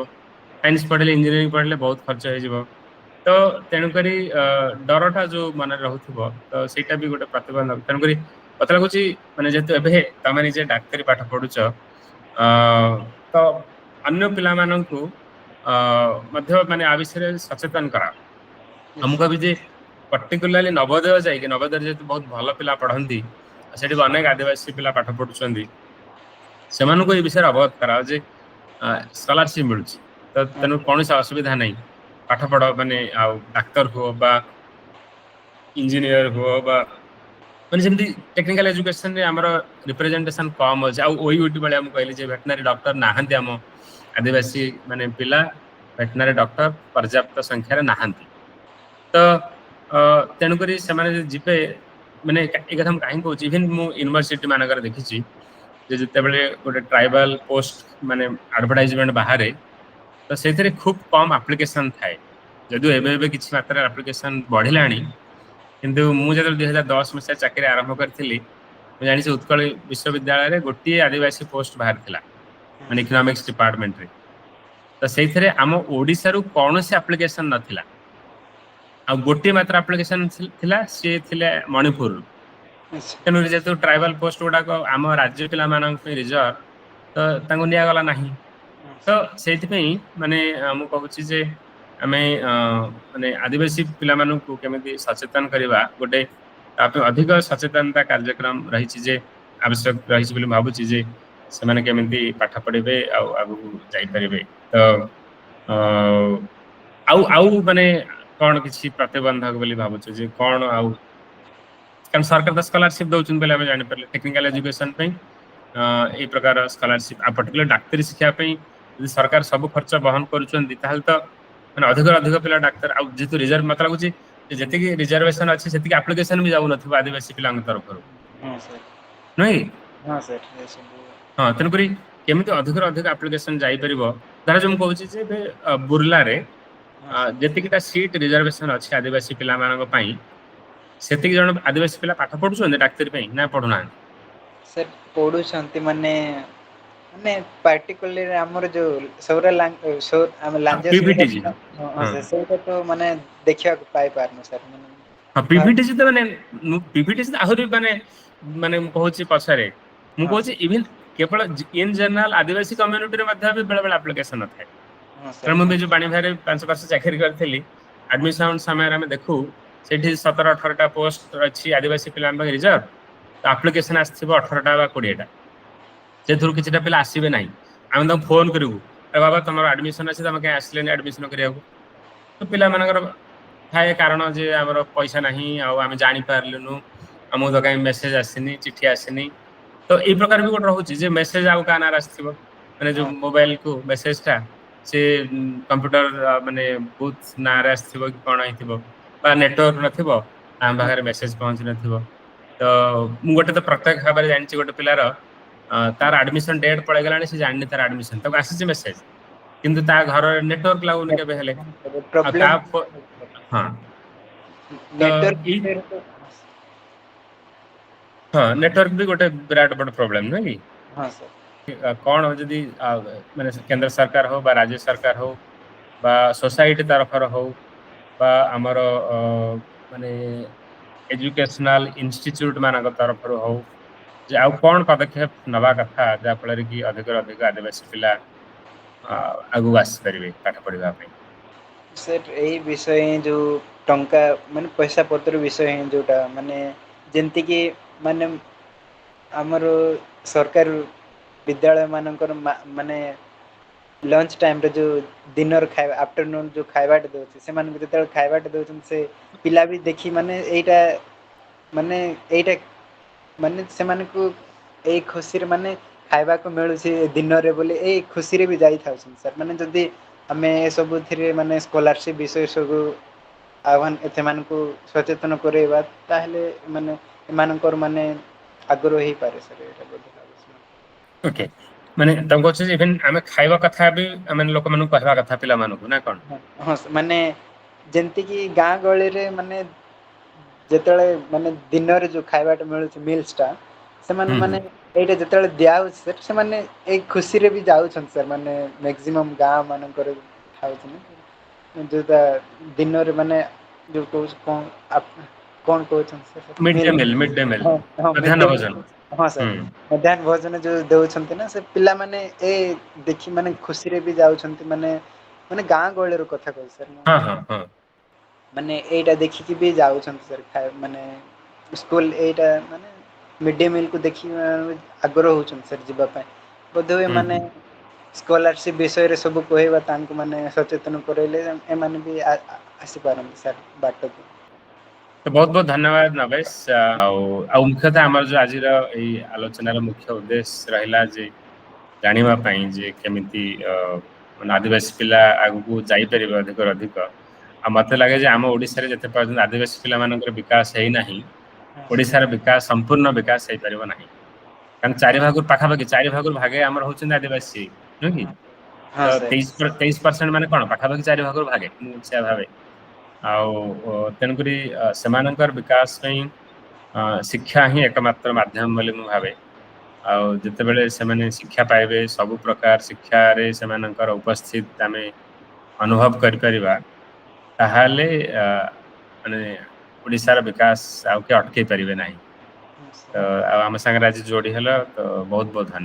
ସାଇନ୍ସ ପଢିଲେ, ଇଞ୍ଜିନିୟରିଂ ପଢିଲେ ବହୁତ ଖର୍ଚ୍ଚ ହେଇଯିବ। ତ ତେଣୁକରି ଡରଟା ଯୋଉ ମନରେ ରହୁଥିବ, ତ ସେଇଟା ବି ଗୋଟେ ପ୍ରତିବନ୍ଧକ। ତେଣୁକରି ମତେ ଲାଗୁଛି ମାନେ ଯେହେତୁ ଏବେ ତମେ ନିଜେ ଡାକ୍ତରୀ ପାଠ ପଢୁଛ, ତ ଅନ୍ୟ ପିଲାମାନଙ୍କୁ ମଧ୍ୟ ମାନେ ଆ ବିଷୟରେ ସଚେତନ କରା। ଆଉ ମୁଁ କହିବି ଯେ ପର୍ଟିକୁଲାରଲି ନବୋଦୟ ଯାଇକି, ନବୋଦୟରେ ଯେହେତୁ ବହୁତ ଭଲ ପିଲା ପଢନ୍ତି, ସେଠି ବି ଅନେକ ଆଦିବାସୀ ପିଲା ପାଠ ପଢୁଛନ୍ତି, ସେମାନଙ୍କୁ ଏ ବିଷୟରେ ଅବଗତ କରାଅ ଯେ ସ୍କଲାରସିପ ମିଳୁଛି, ତ ତେଣୁ କୌଣସି ଅସୁବିଧା ନାହିଁ, ପାଠ ପଢ, ମାନେ ଆଉ ଡାକ୍ତର ହୁଅ ବା ଇଞ୍ଜିନିୟର ହୁଅ ବା ମାନେ ଯେମିତି ଟେକ୍ନିକାଲ ଏଜୁକେସନରେ ଆମର ରିପ୍ରେଜେଣ୍ଟେସନ କମ ଅଛି। ଆଉ ଓୟୁଏଟି ଭଳିଆ ମୁଁ କହିଲି ଯେ ଭେଟନାରୀ ଡକ୍ଟର ନାହାନ୍ତି, ଆମ ଆଦିବାସୀ ମାନେ ପିଲା ଭେଟନାରୀ ଡକ୍ଟର ପର୍ଯ୍ୟାପ୍ତ ସଂଖ୍ୟାରେ ନାହାନ୍ତି। ତ ତେଣୁକରି ସେମାନେ ଯଦି ଯିବେ, ମାନେ ଏ କଥା ମୁଁ କାହିଁକି କହୁଛି, ଇଭେନ ମୁଁ ୟୁନିଭର୍ସିଟି ମାନଙ୍କରେ ଦେଖିଛି ଯେ ଯେତେବେଳେ ଗୋଟେ ଟ୍ରାଇବାଲ ପୋଷ୍ଟ ମାନେ ଆଡଭର୍ଟାଇଜମେଣ୍ଟ ବାହାରେ, ତ ସେଇଥିରେ ଖୁବ କମ ଆପ୍ଲିକେସନ ଥାଏ। ଯଦିଓ ଏବେ ଏବେ କିଛି ମାତ୍ରାରେ ଆପ୍ଲିକେସନ ବଢିଲାଣି, କିନ୍ତୁ ମୁଁ ଯେତେବେଳେ 2010 ମସିହା ଚାକିରି ଆରମ୍ଭ କରିଥିଲି, ମୁଁ ଜାଣିଛି ଉତ୍କଳ ବିଶ୍ୱବିଦ୍ୟାଳୟରେ ଗୋଟିଏ ଆଦିବାସୀ ପୋଷ୍ଟ ବାହାରିଥିଲା, ମାନେ ଇକୋନୋମିକ୍ସ ଡିପାର୍ଟମେଣ୍ଟରେ। ତ ସେଇଥିରେ ଆମ ଓଡିଶାରୁ କୌଣସି ଆପ୍ଲିକେସନ ନଥିଲା, ଆଉ ଗୋଟିଏ ମାତ୍ର ଆପ୍ଲିକେସନ ଥିଲା, ସିଏ ଥିଲେ ମଣିପୁରରୁ। ତେଣୁ ଯେହେତୁ ଟ୍ରାଇବାଲ ପୋଷ୍ଟ ଗୁଡାକ ଆମ ରାଜ୍ୟ ପିଲାମାନଙ୍କ ପାଇଁ ରିଜର୍ଭ, ତ ତାଙ୍କୁ ନିଆଗଲା ନାହିଁ। ତ ସେଇଥିପାଇଁ ମାନେ ମୁଁ କହୁଛି ଯେ ଆମେ ମାନେ ଆଦିବାସୀ ପିଲାମାନଙ୍କୁ କେମିତି ସଚେତନ କରିବା, ଗୋଟେ ତା ପାଇଁ ଅଧିକ ସଚେତନତା କାର୍ଯ୍ୟକ୍ରମ ରହିଛି ଯେ ଆବଶ୍ୟକ ରହିଛି ବୋଲି ଭାବୁଛି, ଯେ ସେମାନେ କେମିତି ପାଠ ପଢିବେ ଆଉ ଆଗକୁ ଯାଇପାରିବେ। ତ ଆଉ ଆଉ ମାନେ କଣ କିଛି ପ୍ରତିବନ୍ଧକ ବୋଲି ଭାବୁଛୁ ଯେ କଣ ଆଉ? କାରଣ ସରକାର ତ ସ୍କଲାରସିପ ଦଉଛନ୍ତି ବୋଲି ଆମେ ଜାଣିପାରିଲେ ଟେକ୍ନିକାଲ ଏଜୁକେସନ ପାଇଁ ଏଇ ପ୍ରକାର ସ୍କଲାରସିପ, ଆଉ ପର୍ଟିକୁଲାର ଡାକ୍ତରୀ ଶିଖିବା ପାଇଁ ଯଦି ସରକାର ସବୁ ଖର୍ଚ୍ଚ ବହନ କରୁଛନ୍ତି, ତାହେଲେ ତ ମାନେ ଅଧିକରୁ ଅଧିକ ପିଲା ଡାକ୍ତର। ଆଉ ଯେହେତୁ ରିଜର୍ଭ, ମତେ ଲାଗୁଛି ଯେତିକି ରିଜର୍ଭେସନ ଅଛି ସେତିକି ଆପ୍ଲିକେସନ ବି ଯାଉନଥିବ ଆଦିବାସୀ ପିଲାଙ୍କ ତରଫରୁ, ହଁ ସାର୍। ନୁହେଁ କି? ହଁ ସାର୍, ଏସବୁ। ହଁ, ତେଣୁକରି କେମିତି ଅଧିକରୁ ଅଧିକ ଆପ୍ଲିକେସନ ଯାଇପାରିବ। ଧର ଯୋଉ ମୁଁ କହୁଛି ଯେ ଏବେ ବୁର୍ଲାରେ ହଁ ସାର୍। ଯେତିକିଟା ସିଟ୍ ରିଜର୍ଭେସନ ଅଛି ଆଦିବାସୀ ପିଲାମାନଙ୍କ ପାଇଁ, ସେତିକି ଜଣ ଆଦିବାସୀ ପିଲା ପାଠ ପଢୁଛନ୍ତି ଡାକ୍ତରୀ ପାଇଁ ନା ପଢୁନାହାନ୍ତି? ସାର୍, ପଢୁଛନ୍ତି ମାନେ ମାନେ ପାର୍ଟିକୁଲାର ଆମର ଯୋଉ ସୌରା ଆମ ପିଭିଟିଜି। ହଁ ସେଇଟା ତ ମାନେ ଦେଖିବାକୁ ପାଇପାରୁନୁ ସାର୍ ମାନେ। ହଁ, ପିଭିଟିଜି ତ ମାନେ ପିଭିଟିଜି ଆହୁରି ମାନେ ମାନେ ମୁଁ କହୁଛି ପଛରେ, ମୁଁ ହଁ କହୁଛି ସାର୍। ଇଭେନ କେବଳ ଇନ ଜେନେରାଲ ଆଦିବାସୀ କମ୍ୟୁନିଟିରେ ମଧ୍ୟ ବି ବେଳେ ବେଳେ ଆପ୍ଲିକେସନ ନଥାଏ। ହଁ କାରଣ ସାର୍। ମୁଁ ହଁ ବି ଯୋଉ ବାଣୀବିହାରରେ 5 ବର୍ଷ ଚାକିରି କରିଥିଲି, ହଁ ଆଡମିସନ ସମୟରେ ଆମେ ଦେଖୁ ସେଠି 17-18ଟା ପୋଷ୍ଟ ଅଛି ଆଦିବାସୀ ପିଲାଙ୍କ ପାଇଁ ରିଜର୍ଭ, ତ ଆପ୍ଲିକେସନ ଆସିଥିବ 18ଟା ବା 20ଟା। ସେଥିରୁ କିଛିଟା ପିଲା ଆସିବେ ନାହିଁ। ଆମେ ତାଙ୍କୁ ଫୋନ କରିବୁ, ଆରେ ବାବା, ତମର ଆଡମିସନ ଅଛି, ତମେ କାହିଁ ଆସିଲେନି ଆଡମିସନ କରିବାକୁ? ତ ପିଲାମାନଙ୍କର ଥାଏ କାରଣ ଯେ ଆମର ପଇସା ନାହିଁ, ଆଉ ଆମେ ଜାଣିପାରିଲୁନୁ, ଆମକୁ ତ କାହିଁ ମେସେଜ ଆସିନି, ଚିଠି ଆସିନି। ତ ଏଇ ପ୍ରକାର ବି ଗୋଟେ ରହୁଛି ଯେ ମେସେଜ ଆଉ କାହା ନାଁରେ ଆସିଥିବ, ମାନେ ଯୋଉ ହଁ ମୋବାଇଲ କୁ ମେସେଜ ଟା ସେ କମ୍ପ୍ୟୁଟର ମାନେ ବୁଥ ନାଁରେ ଆସିଥିବ କି କଣ ହେଇଥିବ ବା ନେଟୱାର୍କ ନଥିବ, ଆମ ହଁ ପାଖରେ ମେସେଜ ପହଞ୍ଚି ନଥିବ। ତ ମୁଁ ଗୋଟେ ତ ପ୍ରତ୍ୟକ୍ଷ ଭାବରେ ଜାଣିଛି, ଗୋଟେ ପିଲାର ତାର ଆଡମିସନ ଡେଟ୍ ପଳେଇଗଲାଣି, ସେ ଜାଣିନି ତାର ଆଡମିସନ। ତାକୁ ଆସିଛି ମେସେଜ, କିନ୍ତୁ ତା ଘରରେ ନେଟୱାର୍କ ଲାଗୁନି କେବେ ହେଲେ ଆଉ ତା ପ୍ରୋବ୍ଲେମ୍। ହଁ, ତ ଏଇ ନେଟୱାର୍କ। ହଁ, ନେଟୱାର୍କ ବି ଗୋଟେ ବିରାଟ ବଡ ପ୍ରୋବ୍ଲେମ, ନୁହେଁ କି? ହଁ ସାର୍। କଣ ଯଦି ମାନେ କେନ୍ଦ୍ର ସରକାର ହଉ ବା ରାଜ୍ୟ ସରକାର ହଉ ବା ସୋସାଇଟି ତରଫର ହଉ ବା ଆମର ମାନେ ଏଜୁକେସନାଲ ଇନଷ୍ଟିଚ୍ୟୁଟ ମାନଙ୍କ ତରଫରୁ ହଉ, ଯେ ଆଉ କଣ ପଦକ୍ଷେପ ନବା କଥା ଯାହା ଫଳରେ କି ଅଧିକରୁ ଅଧିକ ଆଦିବାସୀ ପିଲା ଆଗକୁ ଆସିପାରିବେ ପାଠ ପଢିବା ପାଇଁ? ସାର୍, ଏଇ ବିଷୟ ହିଁ ଯୋଉ ଟଙ୍କା ମାନେ ପଇସା ପତ୍ର ବିଷୟ ହିଁ ଯୋଉଟା ମାନେ ଯେମିତିକି ମାନେ ଆମର ସରକାର ବିଦ୍ୟାଳୟ ମାନଙ୍କର ମାନେ ଲଞ୍ଚ ଟାଇମରେ ଯୋଉ ଡିନର ଖାଇବା, ଆଫ୍ଟରନୁନ ଯୋଉ ଖାଇବାଟା ଦଉଛି, ସେମାନଙ୍କୁ ଯେତେବେଳେ ଖାଇବାଟା ଦଉଛନ୍ତି, ସେ ପିଲା ବି ଦେଖି ମାନେ ଏଇଟା ମାନେ ଏଇଟା ମାନେ ସେମାନଙ୍କୁ ଏଇ ଖୁସିରେ ମାନେ ଖାଇବାକୁ ମିଳୁଛି ଦିନରେ ବୋଲି ଏଇ ଖୁସିରେ ବି ଯାଇଥାଉଛନ୍ତି ସାର୍। ମାନେ ଯଦି ଆମେ ଏ ସବୁଥିରେ ମାନେ ସ୍କଲାରସିପ୍ ବିଷୟ ସବୁ ଆହ୍ବାନ ସେମାନଙ୍କୁ ସଚେତନ କରାଇବା ତାହେଲେ ମାନେ ଏମାନଙ୍କର ମାନେ ଆଗ୍ରହ ହେଇପାରେ ସାର୍ ଏଇଟା ବୋଧେ ଲାଗୁଛି। ଓକେ, ମାନେ ତମେ କହୁଛ ଯେ ଇଭେନ୍ ଆମେ ଖାଇବା କଥା ବି ଆମେ ଲୋକମାନଙ୍କୁ କହିବା କଥା ପିଲାମାନଙ୍କୁ, ନା କଣ? ହଁ, ମାନେ ଯେମତି କିି ଗାଁ ଗହଳିରେ ମାନେ ଯେତେବେଳେ ମାନେ ଦିନରେ ଯୋଉ ଖାଇବାଟା ମିଳୁଛି ମିଲ୍ସ ଟା ସେମାନେ ହୁଁ ହୁଁ ମାନେ ଏଇଟା ଯେତେବେଳେ ଦିଆ ହଉଛି ସାର୍ ସେମାନେ ଏଇ ଖୁସିରେ ବି ଯାଉଛନ୍ତି ସାର୍, ମାନେ ମ୍ୟାକ୍ସିମମ୍ ଗାଁ ମାନଙ୍କରେ ଖାଉଛି ନା ଯୋଉଟା ଦିନରେ ମାନେ ଯୋଉ କହୁଛି କଣ କଣ କହୁଛନ୍ତି? Mid day meal meal, mid day meal, ହଁ ହଁ, ମିଡ୍ ମଧ୍ୟାହ୍ନ ଡେ ଭୋଜନ। ମିଲ୍, ହଁ ହୁଁ ସାର୍। ମଧ୍ୟାହ୍ନ ଭୋଜନ ଯୋଉ ଦଉଛନ୍ତି ନା ସେ ପିଲାମାନେ ଏ ଦେଖି ମାନେ ଖୁସିରେ ବି ଯାଉଛନ୍ତି, ମାନେ ମାନେ ଗାଁ ଗହଳିର କଥା କହୁଛି ସାର୍ ମୁଁ। ହଁ ହଁ ହଁ ମାନେ ଏଇଟା ଦେଖିକି ବି ଯାଉଛନ୍ତି ସାର୍ ଖାଇ ମାନେ ସ୍କୁଲ ଏଇଟା ମାନେ ମିଡ୍ ଡେ ମିଲ୍ କୁ ଦେଖି ଆଗ୍ରହ ହଉଛନ୍ତି ସାର୍ ଯିବା ପାଇଁ। ବୋଧେ ହୁଁ ମାନେ ହୁଁ ସ୍କଲାରସିପ୍ ବିଷୟରେ ସବୁ କହିବା ତାଙ୍କୁ ମାନେ ସଚେତନ କରାଇଲେ ଏମାନେ ବି ଆସିପାରନ୍ତି ସାର୍ ବାଟକୁ। ତ ବହୁତ ବହୁତ ଧନ୍ୟବାଦ ନବେଶ। ଆଉ ଆଉ ମୁଖ୍ୟତଃ ଆମର ଯୋଉ ଆଜିର ଏଇ ଆଲୋଚନାର ମୁଖ୍ୟ ଉଦ୍ଦେଶ୍ୟ ରହିଲା ଯେ ଜାଣିବା ପାଇଁ ଯେ କେମିତି ମାନେ ଆଦିବାସୀ ପିଲା ଆଗକୁ ଯାଇପାରିବେ ଅଧିକରୁ ଅଧିକ। ଆଉ ମତେ ଲାଗେ ଯେ ଆମ ଓଡିଶାରେ ଯେତେ ପର୍ଯ୍ୟନ୍ତ ଆଦିବାସୀ ପିଲାମାନଙ୍କର ବିକାଶ ହେଇନାହିଁ, ହଁ ସାର୍। ଓଡିଶାର ବିକାଶ, ସମ୍ପୂର୍ଣ୍ଣ ବିକାଶ ହେଇପାରିବ ନାହିଁ। କାରଣ ଚାରି ଭାଗରୁ, ପାଖାପାଖି ଚାରି ଭାଗରୁ ଭାଗେ ଆମର ହଉଛନ୍ତି ଆଦିବାସୀ, ନୁହେଁ କି? ତ ହଁ ସାର୍। 23% ମାନେ କଣ? ପାଖାପାଖି ଚାରି ଭାଗରୁ ଭାଗେ, ମୁଁ ସେୟା ଭାବେ। ଆଉ ତେଣୁକରି ସେମାନଙ୍କର ବିକାଶ ପାଇଁ ଶିକ୍ଷା ହିଁ ଏକମାତ୍ର ମାଧ୍ୟମ ବୋଲି ମୁଁ ଭାବେ। ଆଉ ଯେତେବେଳେ ସେମାନେ ଶିକ୍ଷା ପାଇବେ, ସବୁ ପ୍ରକାର ଶିକ୍ଷାରେ ସେମାନଙ୍କର ଉପସ୍ଥିତ ଆମେ ଅନୁଭବ କରିପାରିବା, ତାହେଲେ ମାନେ ଓଡ଼ିଶାର ବିକାଶ ଆଉ କିଏ ଅଟକେଇ ପାରିବେ ନାହିଁ। ହଁ ତ ସାର୍। ଆଉ ଆମ ସାଙ୍ଗରେ ଆଜି ଯୋଡି ହେଲ, ତ ବହୁତ ବହୁତ ଧନ୍ୟବାଦ।